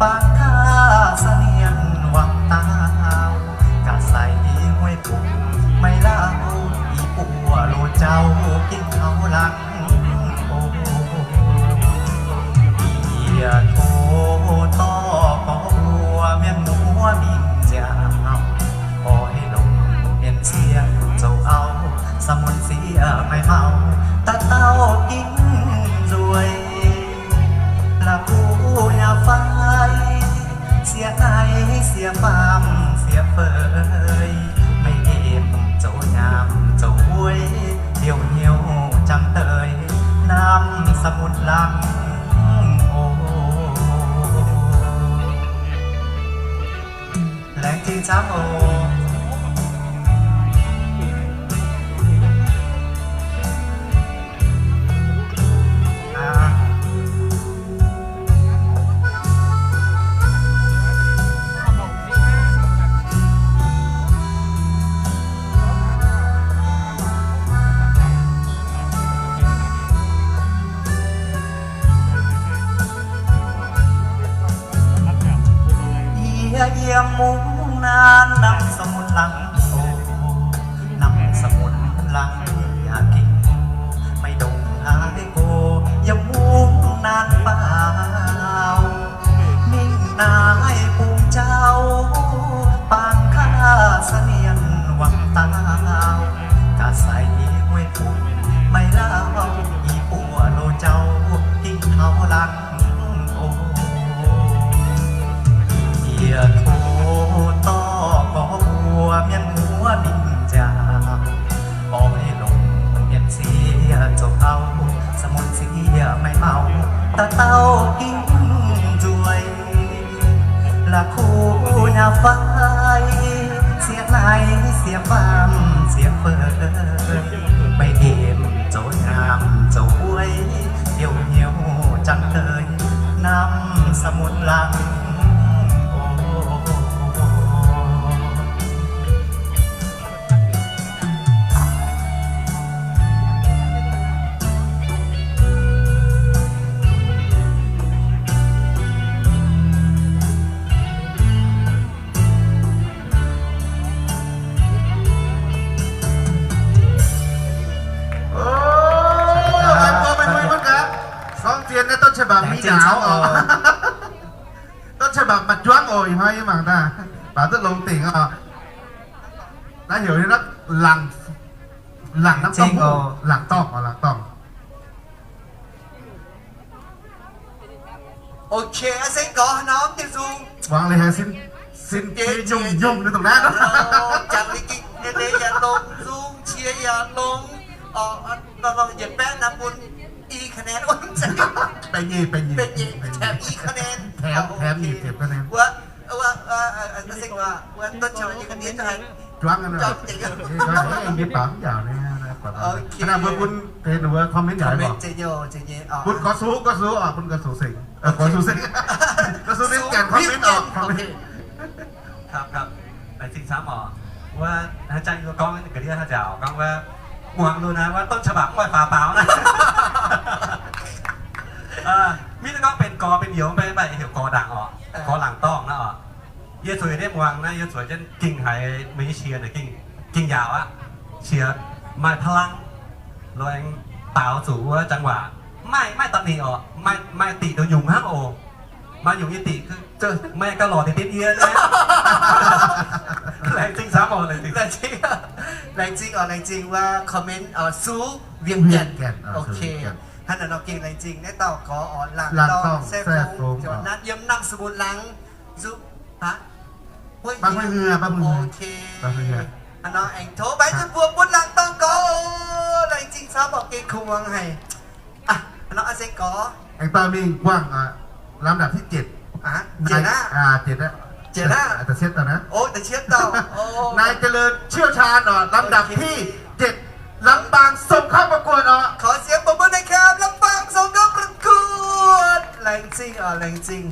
Bangc kaav sa nienh wangc daauh, ga'seix hueiv bungx maiv lauh, i buoz loz-jauv gengh taux laangz oc. Yie tov dorh gorx mbuo mienh muoz mingh nziaauc, oix longc mienh sieqv zoux auv, sa mun sieqv maiv mauh, da'dauh ginv nzueic. La'kuqv nyei fai, sieqv naaiv sieqv faam sieqv fei, meih nqemh zoux nyaam zoux wuic, liouh hnyouv jangx deix, namv sa mun laangz oc. Laengz zingh camv oc. Yie yiem mungv naanv namv sa mun laangz oc, namv sa mun laangz yaac gengh maiv ndongc haaix go, yiem mungv naanv faaux. Mingh naaiv bung jauv, bangc kaav sa nienh wangc daauh, ga'seix hueiv bungx maiv lauh, i buoz loz-jauv gengh taux laangz oc. Yie tov dorh gorx mbuo mienh muoz mingh nziaauc, oix longc mienh sieqv zoux auv, sa mun sieqv maiv mauh, da'dauh ginv nzueic. La'kuqv nyei fai, sieqv naaiv sieqv faam sieqv fei, meih nqemh zoux nyaam zoux wuic, liouh hnyouv jangx deix, namv sa mun laangz oc. Sorng zien naaiv ต้นฉบับ mingh ndaauv oc. ต้นฉบับ maaih juangv oc, ih hnoi yie mangc daaih, baac duqv longx dingc oc. Naaiv heuc naaiv laangc, laangc dorngh oc, laangc dorngh. Ok, aa seng gorx norm diuh nzung. Wangc leiz haiz sin, sin jiex nyungc-nyungc ninh dongh naaiv. Jangx liuz gengh leiz yaac longx, nzung qiex yaac longx. Yietc baeqv naaiv bun i คะแนน wuov, baeqv nyeic, baeqv nyeic, แถม i คะแนน, แถม แถมอีก สิบคะแนน. Wuov, wuov, aa seng gorx, wuov duqv juangv, juangv nyei. Naaiv mbuo bun, bun gorx-sux, gorx-sux oc, bun gorx-sux seng, gorx-sux seng, gorx-sux Vinh Gaengh comment oc. Laengz zingh camv oc. Wuov haaix zanc yie gorngv ga'ndiev haaix nziaauc gorngv wuov, muangx lunx naaiv wuov ต้นฉบับ mv oix faaux baaux naaiv. Mv gorngv benx gorx benx youz mv baac heuc gorx ndaangc oc, gorx laangc dorngh naaiv oc. Yie zueiz ndiev muangx naaiv, yie zueiz jienv gengh haiz meih nyei qiex naaic gengh yaauc aqv. Qiex maaih พลัง lorqc, aengx daaux zuqc wuov จังหวะ maiv maaih ตำหนิ oc, maaih diqc duqv nyungc hnangv oc. Maaih nyungc nyei diqc, maaih gauh lorqc deix dien yie naaiv. Laengz zingh camv oc, laengz zingh. Laengz zingh oc, laengz zingh wuov comment oc, Su Vinh Gaengh. Ok. Hnangv naaic nor gengh laengz zingh naaiv dauh gorx oc, laangc dorngh, saeng fongx, nzuonx nanv yiem Namh Sa Mun Laangz. Nzuqc, haav, Bang Huih Hngeuh, Bang Huih Hngeuh. Ok. Hnangv nor aengx tov mbaeqv duqv mbuo bun laangc dorngh gorx oc. Laengz zingh camv oc, gengh kungx muangx haic. Hnangv nor aa seng gorx aengx dorh mingh buangh ลำดับที่ เจ็ด. เจ็ด aqv. เจ็ด aqv. เจ็ด aqv. นายเจริญเชี่ยวชาญ อันดับที่ เจ็ด ลำปาง ส่งเข้าประกวด oc.ขอเสียงปรบมือหน่อยครับ ลำปาง ส่งเข้าประกวด. Laengz zingh oc, laengz zingh.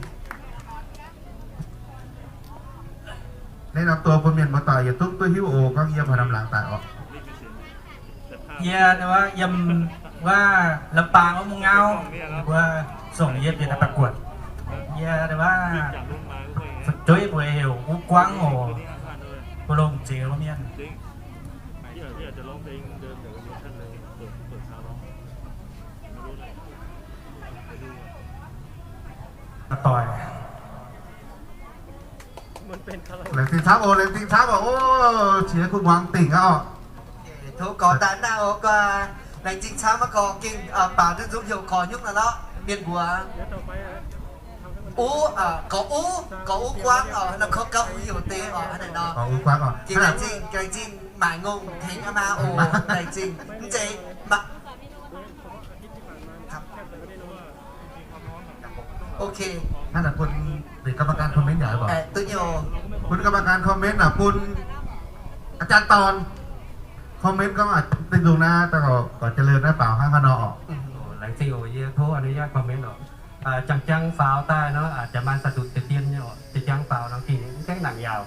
Naaiv norm doz bun mienh muoz-doic yietc zungv duqv hiuv oc, gorngv yiem haaix norm laangz daaih oc. Yie yiem wuov Lamp Baang wuov mungv ngauv, mbuo songc yie bieqc daaih ประกวด. Yie Fu'jueiv mbuo heuc Uv Guangv oc, mbuo longc ziex mienh. Doic. Laengz zingh camv oc, laengz zingh camv oc. O, qiex kuv muangx dingc aqv oc. Tov gorx daaih naaiv oc, gorx. Laengz zingh camv maiv gorx, gengh baaux duqv nzung heuc gorx nyungc naaiv lorqc, mienh mbuox. Uv, gorx Uv, gorx Uv Guangv oc, nor kov gauh heuc deix oc, hnangv naaic nor. Gorx Uv Guangv oc. Gengh laengz zingh, laengz zingh maaic ngongh tengx aqv maah oc, laengz zingh. Mv zeiz maah. Ok. Hnangv naaic bun กรรมการ comment yaac oc. Bun กรรมการ comment naaic bun อาจารย์ตอน comment gorngv deix nzung naaiv, gorx jiex lorqc naaiv baaux hnangv haaix nor oc. Laengz zingh oc, yie tov อนุญาต comment oc. Jangx jangx faaux daaih nor, jaax maanh saah nduqc deix dien nyei oc. Jangx jangx faaux nor gengh mv gaengh nangc yaauc.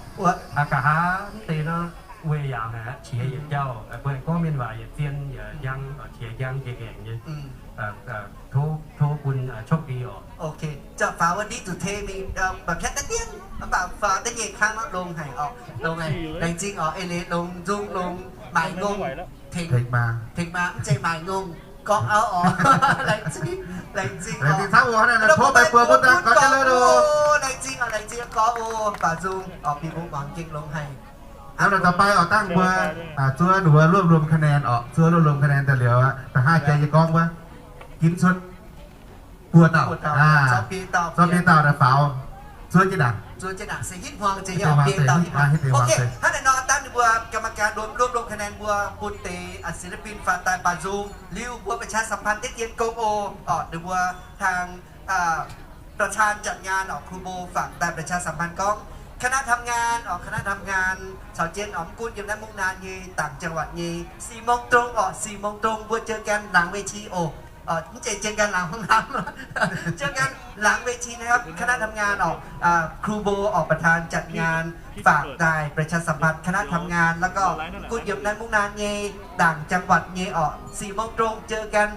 Aqv, nqa'haav mv deix nor, weic yaauc naaic qiex yietc jauv, mbuo gorngv mienh waac yietc zien, yietc njang, qiex njang njiec ngaengc nyei. Tov, tov bun โชคดี oc. Ok, jangx faaux wuov ndiev zuqc tei mingh, mba'piatv daaih dien, mv baac faaux daaih nyei kangv nor longx haic oc, longx haic. Laengz zingh oc, eix leiz longx nzung longx maaic ngongh tengx, tengx maa, mv zeiz maaic ngongh, gorngv auv oc. Laengz zingh, laengz zingh oc. Tov baengh buoz bun daaih gorx jiex lorqc. Laengz zingh oc, laengz zingh gorx oc, baaux nzung oc, bieqc mbuo muangx gengh longx haic. Hnangv naaic ต่อไป oc, dangh mbuo zuov ninh mbuo รวบรวมคะแนน oc, zuov รวบรวมคะแนน daaih liuz aqv, da'haav jaax yie gorngv wuov, ginv cuotv buo dauh, zorqv biei dauh daaih faaux, zuov jienv ndaangc. Zuov jienv ndaangc se hitv hmuangx jiex nyei oc, biei dauh hitv hmuangx. Ok, hnangv naaic nor, dangh ninh mbuo กรรมการ รวบรวม รวบรวมคะแนน mbuo bun deix ศิลปิน faaux daaih baaux nzung liuz, mbuo ประชาสัมพันธ์ deix dien gong oc. Oc, ninh mbuo tang ประธานจัดงาน oc, ครูโบ faaux daaih ประชาสัมพันธ์ gorngv คณะทำงาน oc, คณะทำงาน caux jienv oc, mv gunv yiem naaiv มุ่งนา nyei, ต่างจังหวัด nyei, สี่โมงตรง oc, สี่โมงตรง mbuo เจอกันหลังเวที oc. Mv zeiz เจอกันหลังห้องน้ำ เจอกันหลังเวที นะครับ คณะทำงาน oc. ครูโบ oc, ประธานจัดงาน faaux daaih ประชาสัมพันธ์ คณะทำงาน แล้วก็ mv gunv yiem naaiv มุ่งนา nyei, ต่างจังหวัด nyei, oc, สี่โมงตรง เจอกัน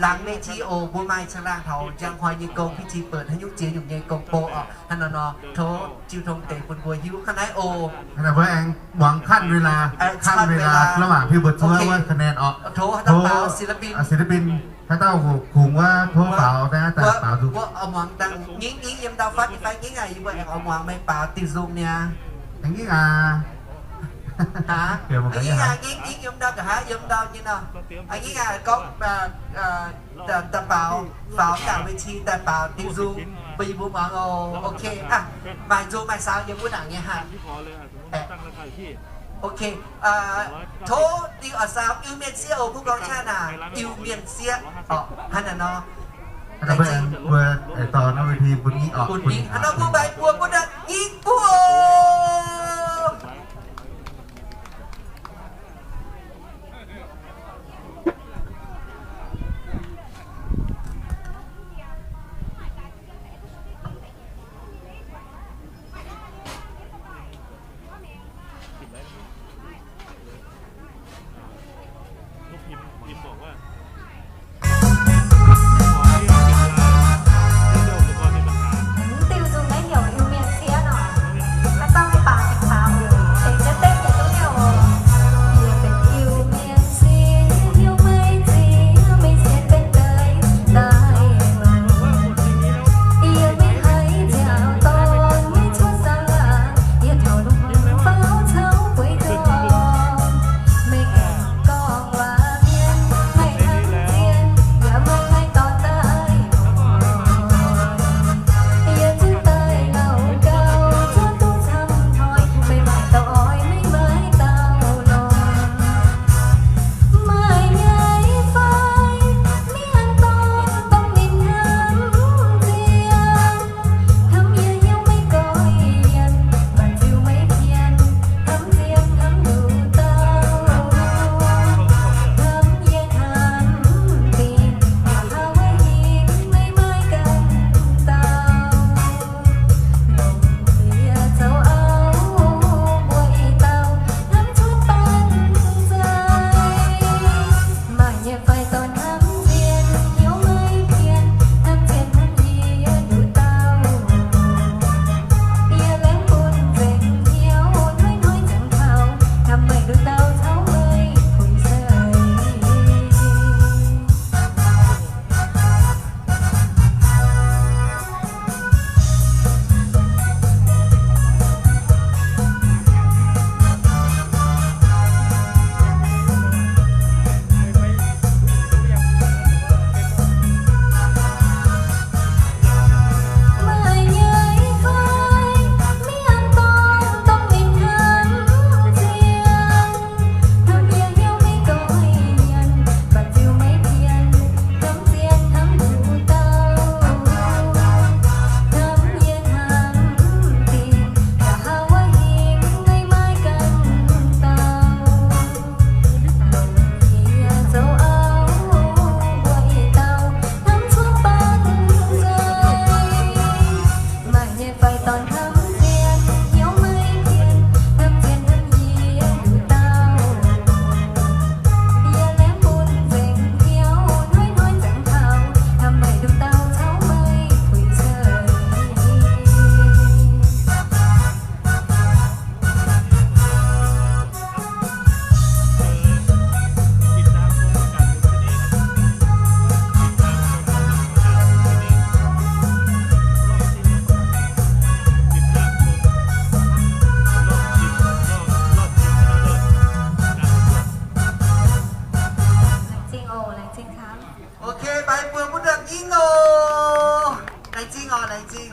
หลังเวที oc. Mbuo maaih caangh laangh taux njang hnoi nyei gong, พิธีเปิด haaix nyungc jiex nyungc nyei gong-bou oc. Hnangv naaiv nor, tov jiu tong deix bun mbuo hiuv hnangv naaiv oc. Hnangv naaiv mbuo aengx muangx ขั้นเวลา, ขั้นเวลา ระหว่างที่ mbuo zuov wuov คะแนน oc. Tov ศิลปิน haaix dauh kungx wuov tov faaux daaih baaux nzung. Mbuo oix muangx dangh Ngingv, Ngingv yiem ndau fatv nyei fai? Ngingv aac, yie mbuo aengx oix muangx meih baaux diuh nzung niaa. Ngingv aac, Ngingv aac, Ngingv, Ngingv yiem ndau nqa'haav, yiem ndau nyei nor. Ngingv aac, gorngv daaih baaux, faaux daaih เวที daaih baaux diuh nzung bun yie mbuo muangx oc. Ok, maaih nzung maaih saau yiem wuov ndaangc nyei haic. Ok, tov diuh a'saau Iu-Mienh sieqv oc, mbuo gorngv qaqv naaic Iu-Mienh sieqv oc, hnangv naaic nor. Mbuo dorh naaiv เวที bun Ngingv oc, bun Ngingv. Hnangv nor mbuo maaih buoz bun Ngingv buov oc. Mv diuh nzung naaiv heuc Iu-Mienh sieqv nor.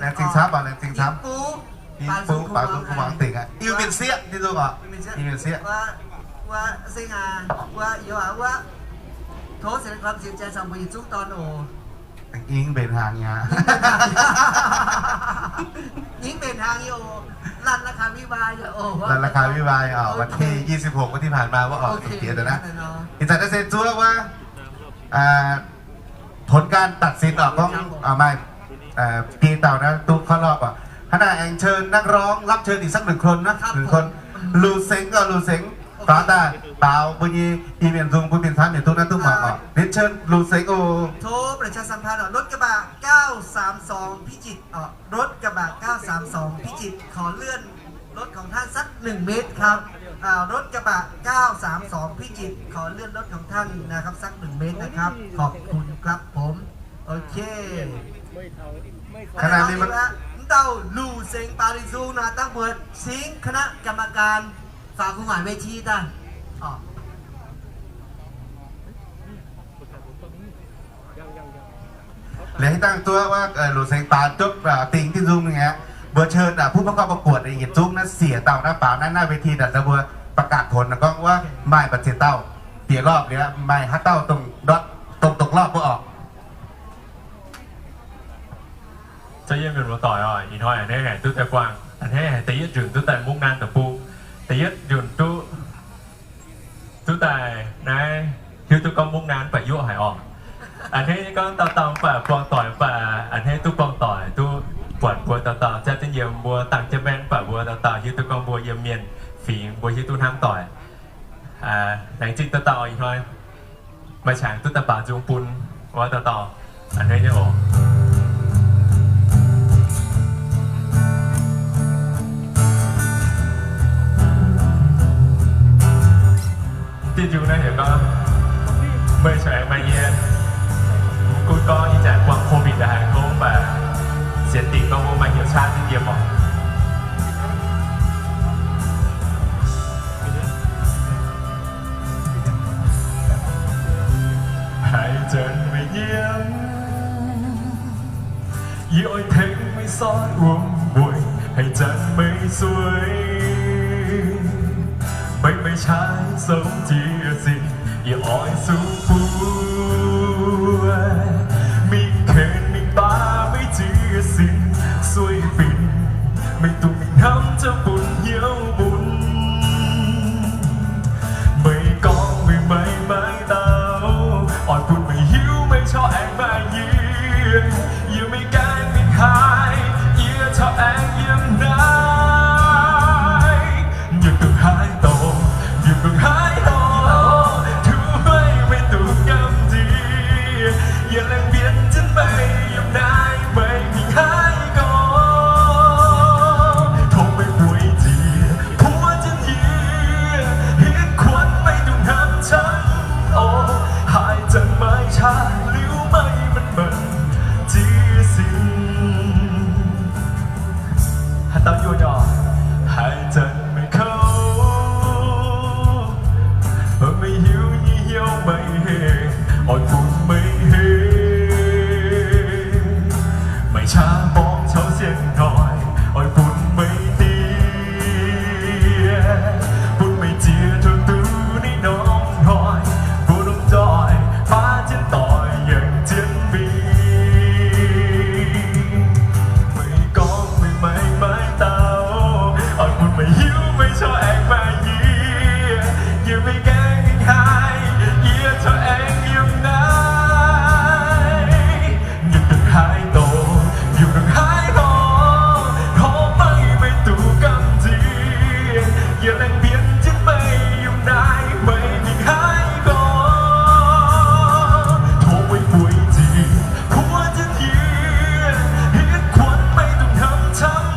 Laengz zingh camv oc, laengz zingh camv. Yie bung baaux nzung bun muangx dingc aqv. Iu-Mienh sieqv, Tin-Hungh oc. Iu-Mienh sieqv. Wuov, wuov, seng aac, wuov, youz aac, wuov, tov se kuonx sienx jai caux mbuo yietc zungv dorn oc. Ih mbenc hnaangx nyei aqv. Ih mbenc hnaangx nyei oc. Lanh la'kaaix win-wai nyei oc. Lanh la'kaaix win-wai oc. วันที่ยี่สิบหก วันที่ผ่านมา wuov oc. Diex daaih naaiv. Ih zanc naaiv se zuov wuov ผลการตัดสิน oc, gorngv maaih biei dauh naaiv duqv เข้ารอบ oc. Hnangv naaiv aengx เชิญนักร้องรับเชิญอีกสักหนึ่งคนนะ หนึ่งคน Lu Sengx oc, Lu Sengx. Faaux daaih baaux mbuo nyei Iu-Mienh nzung bun mienh camv mienh duqv naaiv duqv muangx oc. Lienz เชิญ Lu Sengx oc. โทรประชาสัมพันธ์ รถกระบะ เก้าสามสอง พิจิตร รถกระบะ เก้าสามสอง พิจิตร ขอเลื่อนรถของท่านสักหนึ่งเมตรครับ อ่า รถกระบะ เก้าสามสอง พิจิตร ขอเลื่อนรถของท่านนะครับ สักหนึ่งเมตรนะครับ ขอบคุณครับผม โอเค ขณะนี้มัน เต้าหลู่เซ็งปาริซูนาตั้งเบิด สิงคณะกรรมการ ฝากคุณหมายเวทีจ้ะ อ๋อ Liuz haaix dangh zuov wuov Lu Sengx Baan jopv dingc Tin-Hungh nyei aqv, mbuo เชิญ ผู้เข้าประกวด yietc zungv naaiv siec dauh naaiv faaux naaiv หน้าเวที daaih mbuo ประกาศผล gorngv wuov maaih mbu'ziex dauh bieqc รอบ liuz maaih haaix dauh dongh ตกรอบ wuov oc. Za'gengh mienh muoz-doic oc, ih hnoi a'hneiv haic duqv daaih buangh, a'hneiv haic da'yietv nzunc duqv daaih mungv naanv deic-bung, da'yietv nzunc duqv, duqv daaih naaiv hiuv duqv gorngv mungv naanv mv baac yoqv haic oc. A'hneiv nyei gorngv dauh dauh mv baac buangh doic mv baac a'hneiv duqv buangh doic duqv buatc mbuo dauh dauh jaav jienv yiem mbuo dangh jienv maengx mv baac mbuo dauh dauh hiuv duqv gorngv mbuo yiem mienh fingx mbuo hiuv duqv hnamv doic. Laengz zingh dauh dauh ih hnoi maaih qangx duqv daaih baaux nzung bun wuov dauh dauh a'hneiv nyei oc. Diuh nzung naaiv heuc gorngv, meih corc aengx maaih yie, mv gunv gorngv ih zanc buangh COVID daaih haiz kouv mv baac sienx dingc gorngv mbuo maaih hnyouv camv jienv yiem oc. Haaix zanc meih nyiemv, yie oix tengx meih soi wuom-mueic. Haaix zanc meih sueih, meih maiv qaqv sou jiez sin, yie oix zuqc buov mingh ken mingh baav meih jiez sin. Sueih binc, meih dungx mingh hnamv ziouc bun hnyouv bun. Meih gorngv meih maiv maaih dauh, oix bun meih hiuv meih corc aengx maaih yie. Yie maiv gaengh mingh haaix, yie corc aengx yiem naaiv. Yie dungx haaix dorngx, yie dungx haaix dorngx, tov meih, meih dungx gamh nziex. Yie laengz mbienv jienv meih yiem naaiv, meih mingh haaix gorngv. Tov meih bueix nziex puov jienv yie, hietv kuonx meih dungx hnamv camv oc. Haaix zanc maaih qaqv liuz meih manc-manc jiez sin. Haaix dauh nyuonh oc? Haaix zanc meih kouv, meih hiuv nyei hnyouv meih heh, oix bun meih heh. Meih qaqv borngz caux sienx hnoi, oix bun meih diex. Bun meih ziex tong duqv ninh norm hnoi, mbuo lomh nzoih baav jienv doic yangh jienv mingh. Meih gorngv meih maiv maaih dauh, oix bun meih hiuv meih corc aengx maaih yie. Yie maiv gaengh mingh haaix, yie corc aengx yiem naaiv. Yie dungx haaix dorngx, yie dungx haaix dorngx, tov meih, meih dungx gamh nziex. Yie laengz mbienv jienv meih yiem naaiv, meih mingh haaix gorngv. Tov meih bueix nziex puov jienv yie, hietv kuonx meih dungx hnamv camv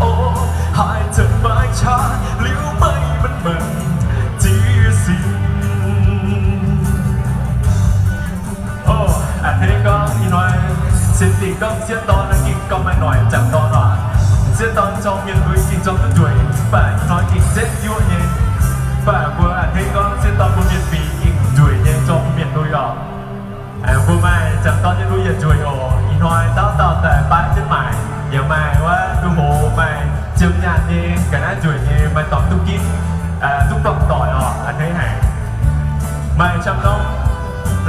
oc. Haaix zanc maaih qaqv liuz meih manc-manc jiez sin. Ov, a'hneiv gorngv ih hnoi sienx dingc gorngv sieqv dorn naaiv gengh gorngv maaih noic ziangh dorn oc. Sieqv dorn zorng mienh lui gengh zorng duqv nzueic, mv baac ih hnoi gengh setv yuoqv nyei. Mv baac mbuo a'hneiv gorngv sieqv dorn bun mienh fingx gengh nzueic nyei zorng bun mienh lui oc. Mbuo maaih ziangh dorn nyei lui yietc nzueic oc. Ih hnoi dauh dauh daaih baav jienv maaic. Yiem maaih wuov duqv hoz maaih ziemx nyaanh nyei ga'naaiv nzueic nyei maaih dorngx duqv ginv, duqv buangh doic oc, a'hneiv haic. Maaih camv norm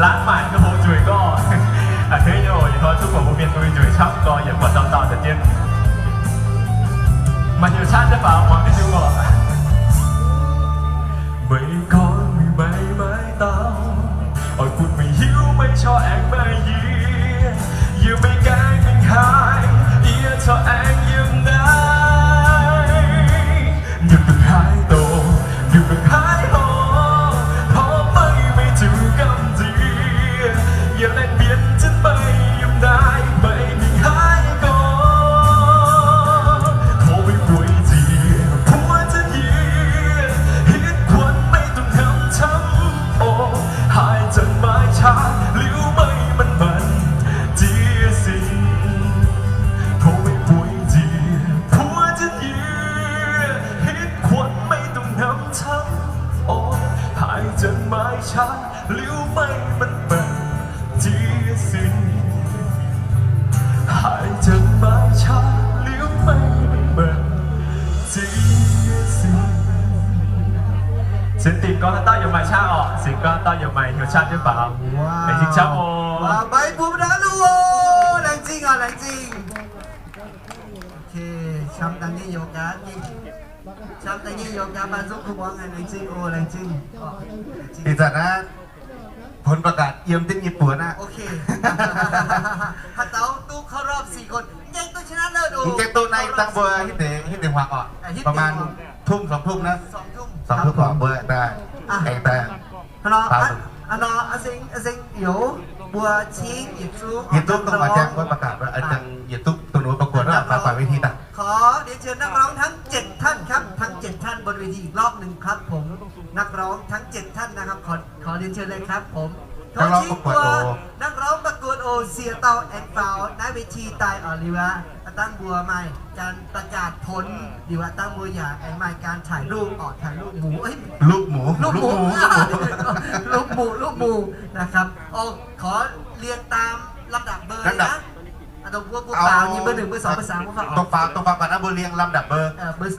laanv maaic duqv hoz nzueic gorx, a'hneiv nyei oc. Yietc hnoi duqv buatc mbuo mienh mbuo nzueic camv gorx, yietc buatc dauh dauh deix jienv. Maaih hnyouv qaqv jienv faaux muangx diuh nzung oc. 每當你未買到，愛管你曉未坐硬買嘢，要未驚明海，也坐硬要奶。入到海度，入到海河，可不可以未做今次？也來變真未要奶，未明海角。可會背字，破真意，歇睏未動 暗沉哦，鞋陣買差了咪問問自己先。土味杯子，破真意，歇睏未動暗沉哦，鞋陣買差了咪問問自己先。鞋陣買差了咪問問自己先。 Singx dingc gorngv haaix dauh yaac maaih qaqv oc. Singx gorngv haaix dauh yaac maaih hnyouv qaqv jienv faaux. Laengz zingh camv oc. Mbuo mbuo mbuo daaih luoqc, laengz zingh oc, laengz zingh. Camv daaih nyei youz gaax, camv daaih nyei youz gaax, maaih nzung kuv muangx, laengz zingh oc, laengz zingh. Ih zanc naaiv ผลประกาศ yiem deix nyei buonc aqv. Haaix dauh duqv เข้ารอบสี่คน mv gaengh duqv ชนะเลิศ oc. Mv gaengh duqv naaiv dangh mbuo hitv deix, hitv deix huaang oc. ประมาณทุ่ม สองทุ่ม naaiv. สองทุ่ม oc, mbuo daaih aengx daaih. A'hneiv, a'hneiv, a'hneiv youz, mbuo cingv yietc zungv, yietc zungv dongh maaih jangx ผลประกาศ wuov, yietc zungv dongh wuov ประกวด wuov, มาปากเวที daaih. ขอเรียนเชิญนักร้องทั้งเจ็ดท่านครับ ทั้งเจ็ดท่านบนเวทีอีกรอบหนึ่งครับผม นักร้องทั้งเจ็ดท่านนะครับ ขอ ขอเรียนเชิญเลยครับผม นักร้องประกวดโอ นักร้องประกวดโอ เสียเตาแอนเปา หน้าเวที daaih oc. Liuz aqv, dangh mbuo maaih การประกาศผล liuz aqv, dangh mbuo yaac aengx maaih การถ่ายรูป oc, ถ่ายรูปหมู่ เอ้ย รูปหมู่ รูปหมู่ รูปหมู่ รูปหมู่ รูปหมู่ นะครับ โอ้ ขอเรียงตามลำดับเบอร์เลยนะ dongh mbuo mbuo baaux nyei เบอร์หนึ่ง เบอร์สอง เบอร์สาม mbuo faaux, dongh faaux, dongh faaux guangc naaiv mbuo เรียงลำดับเบอร์ เบอร์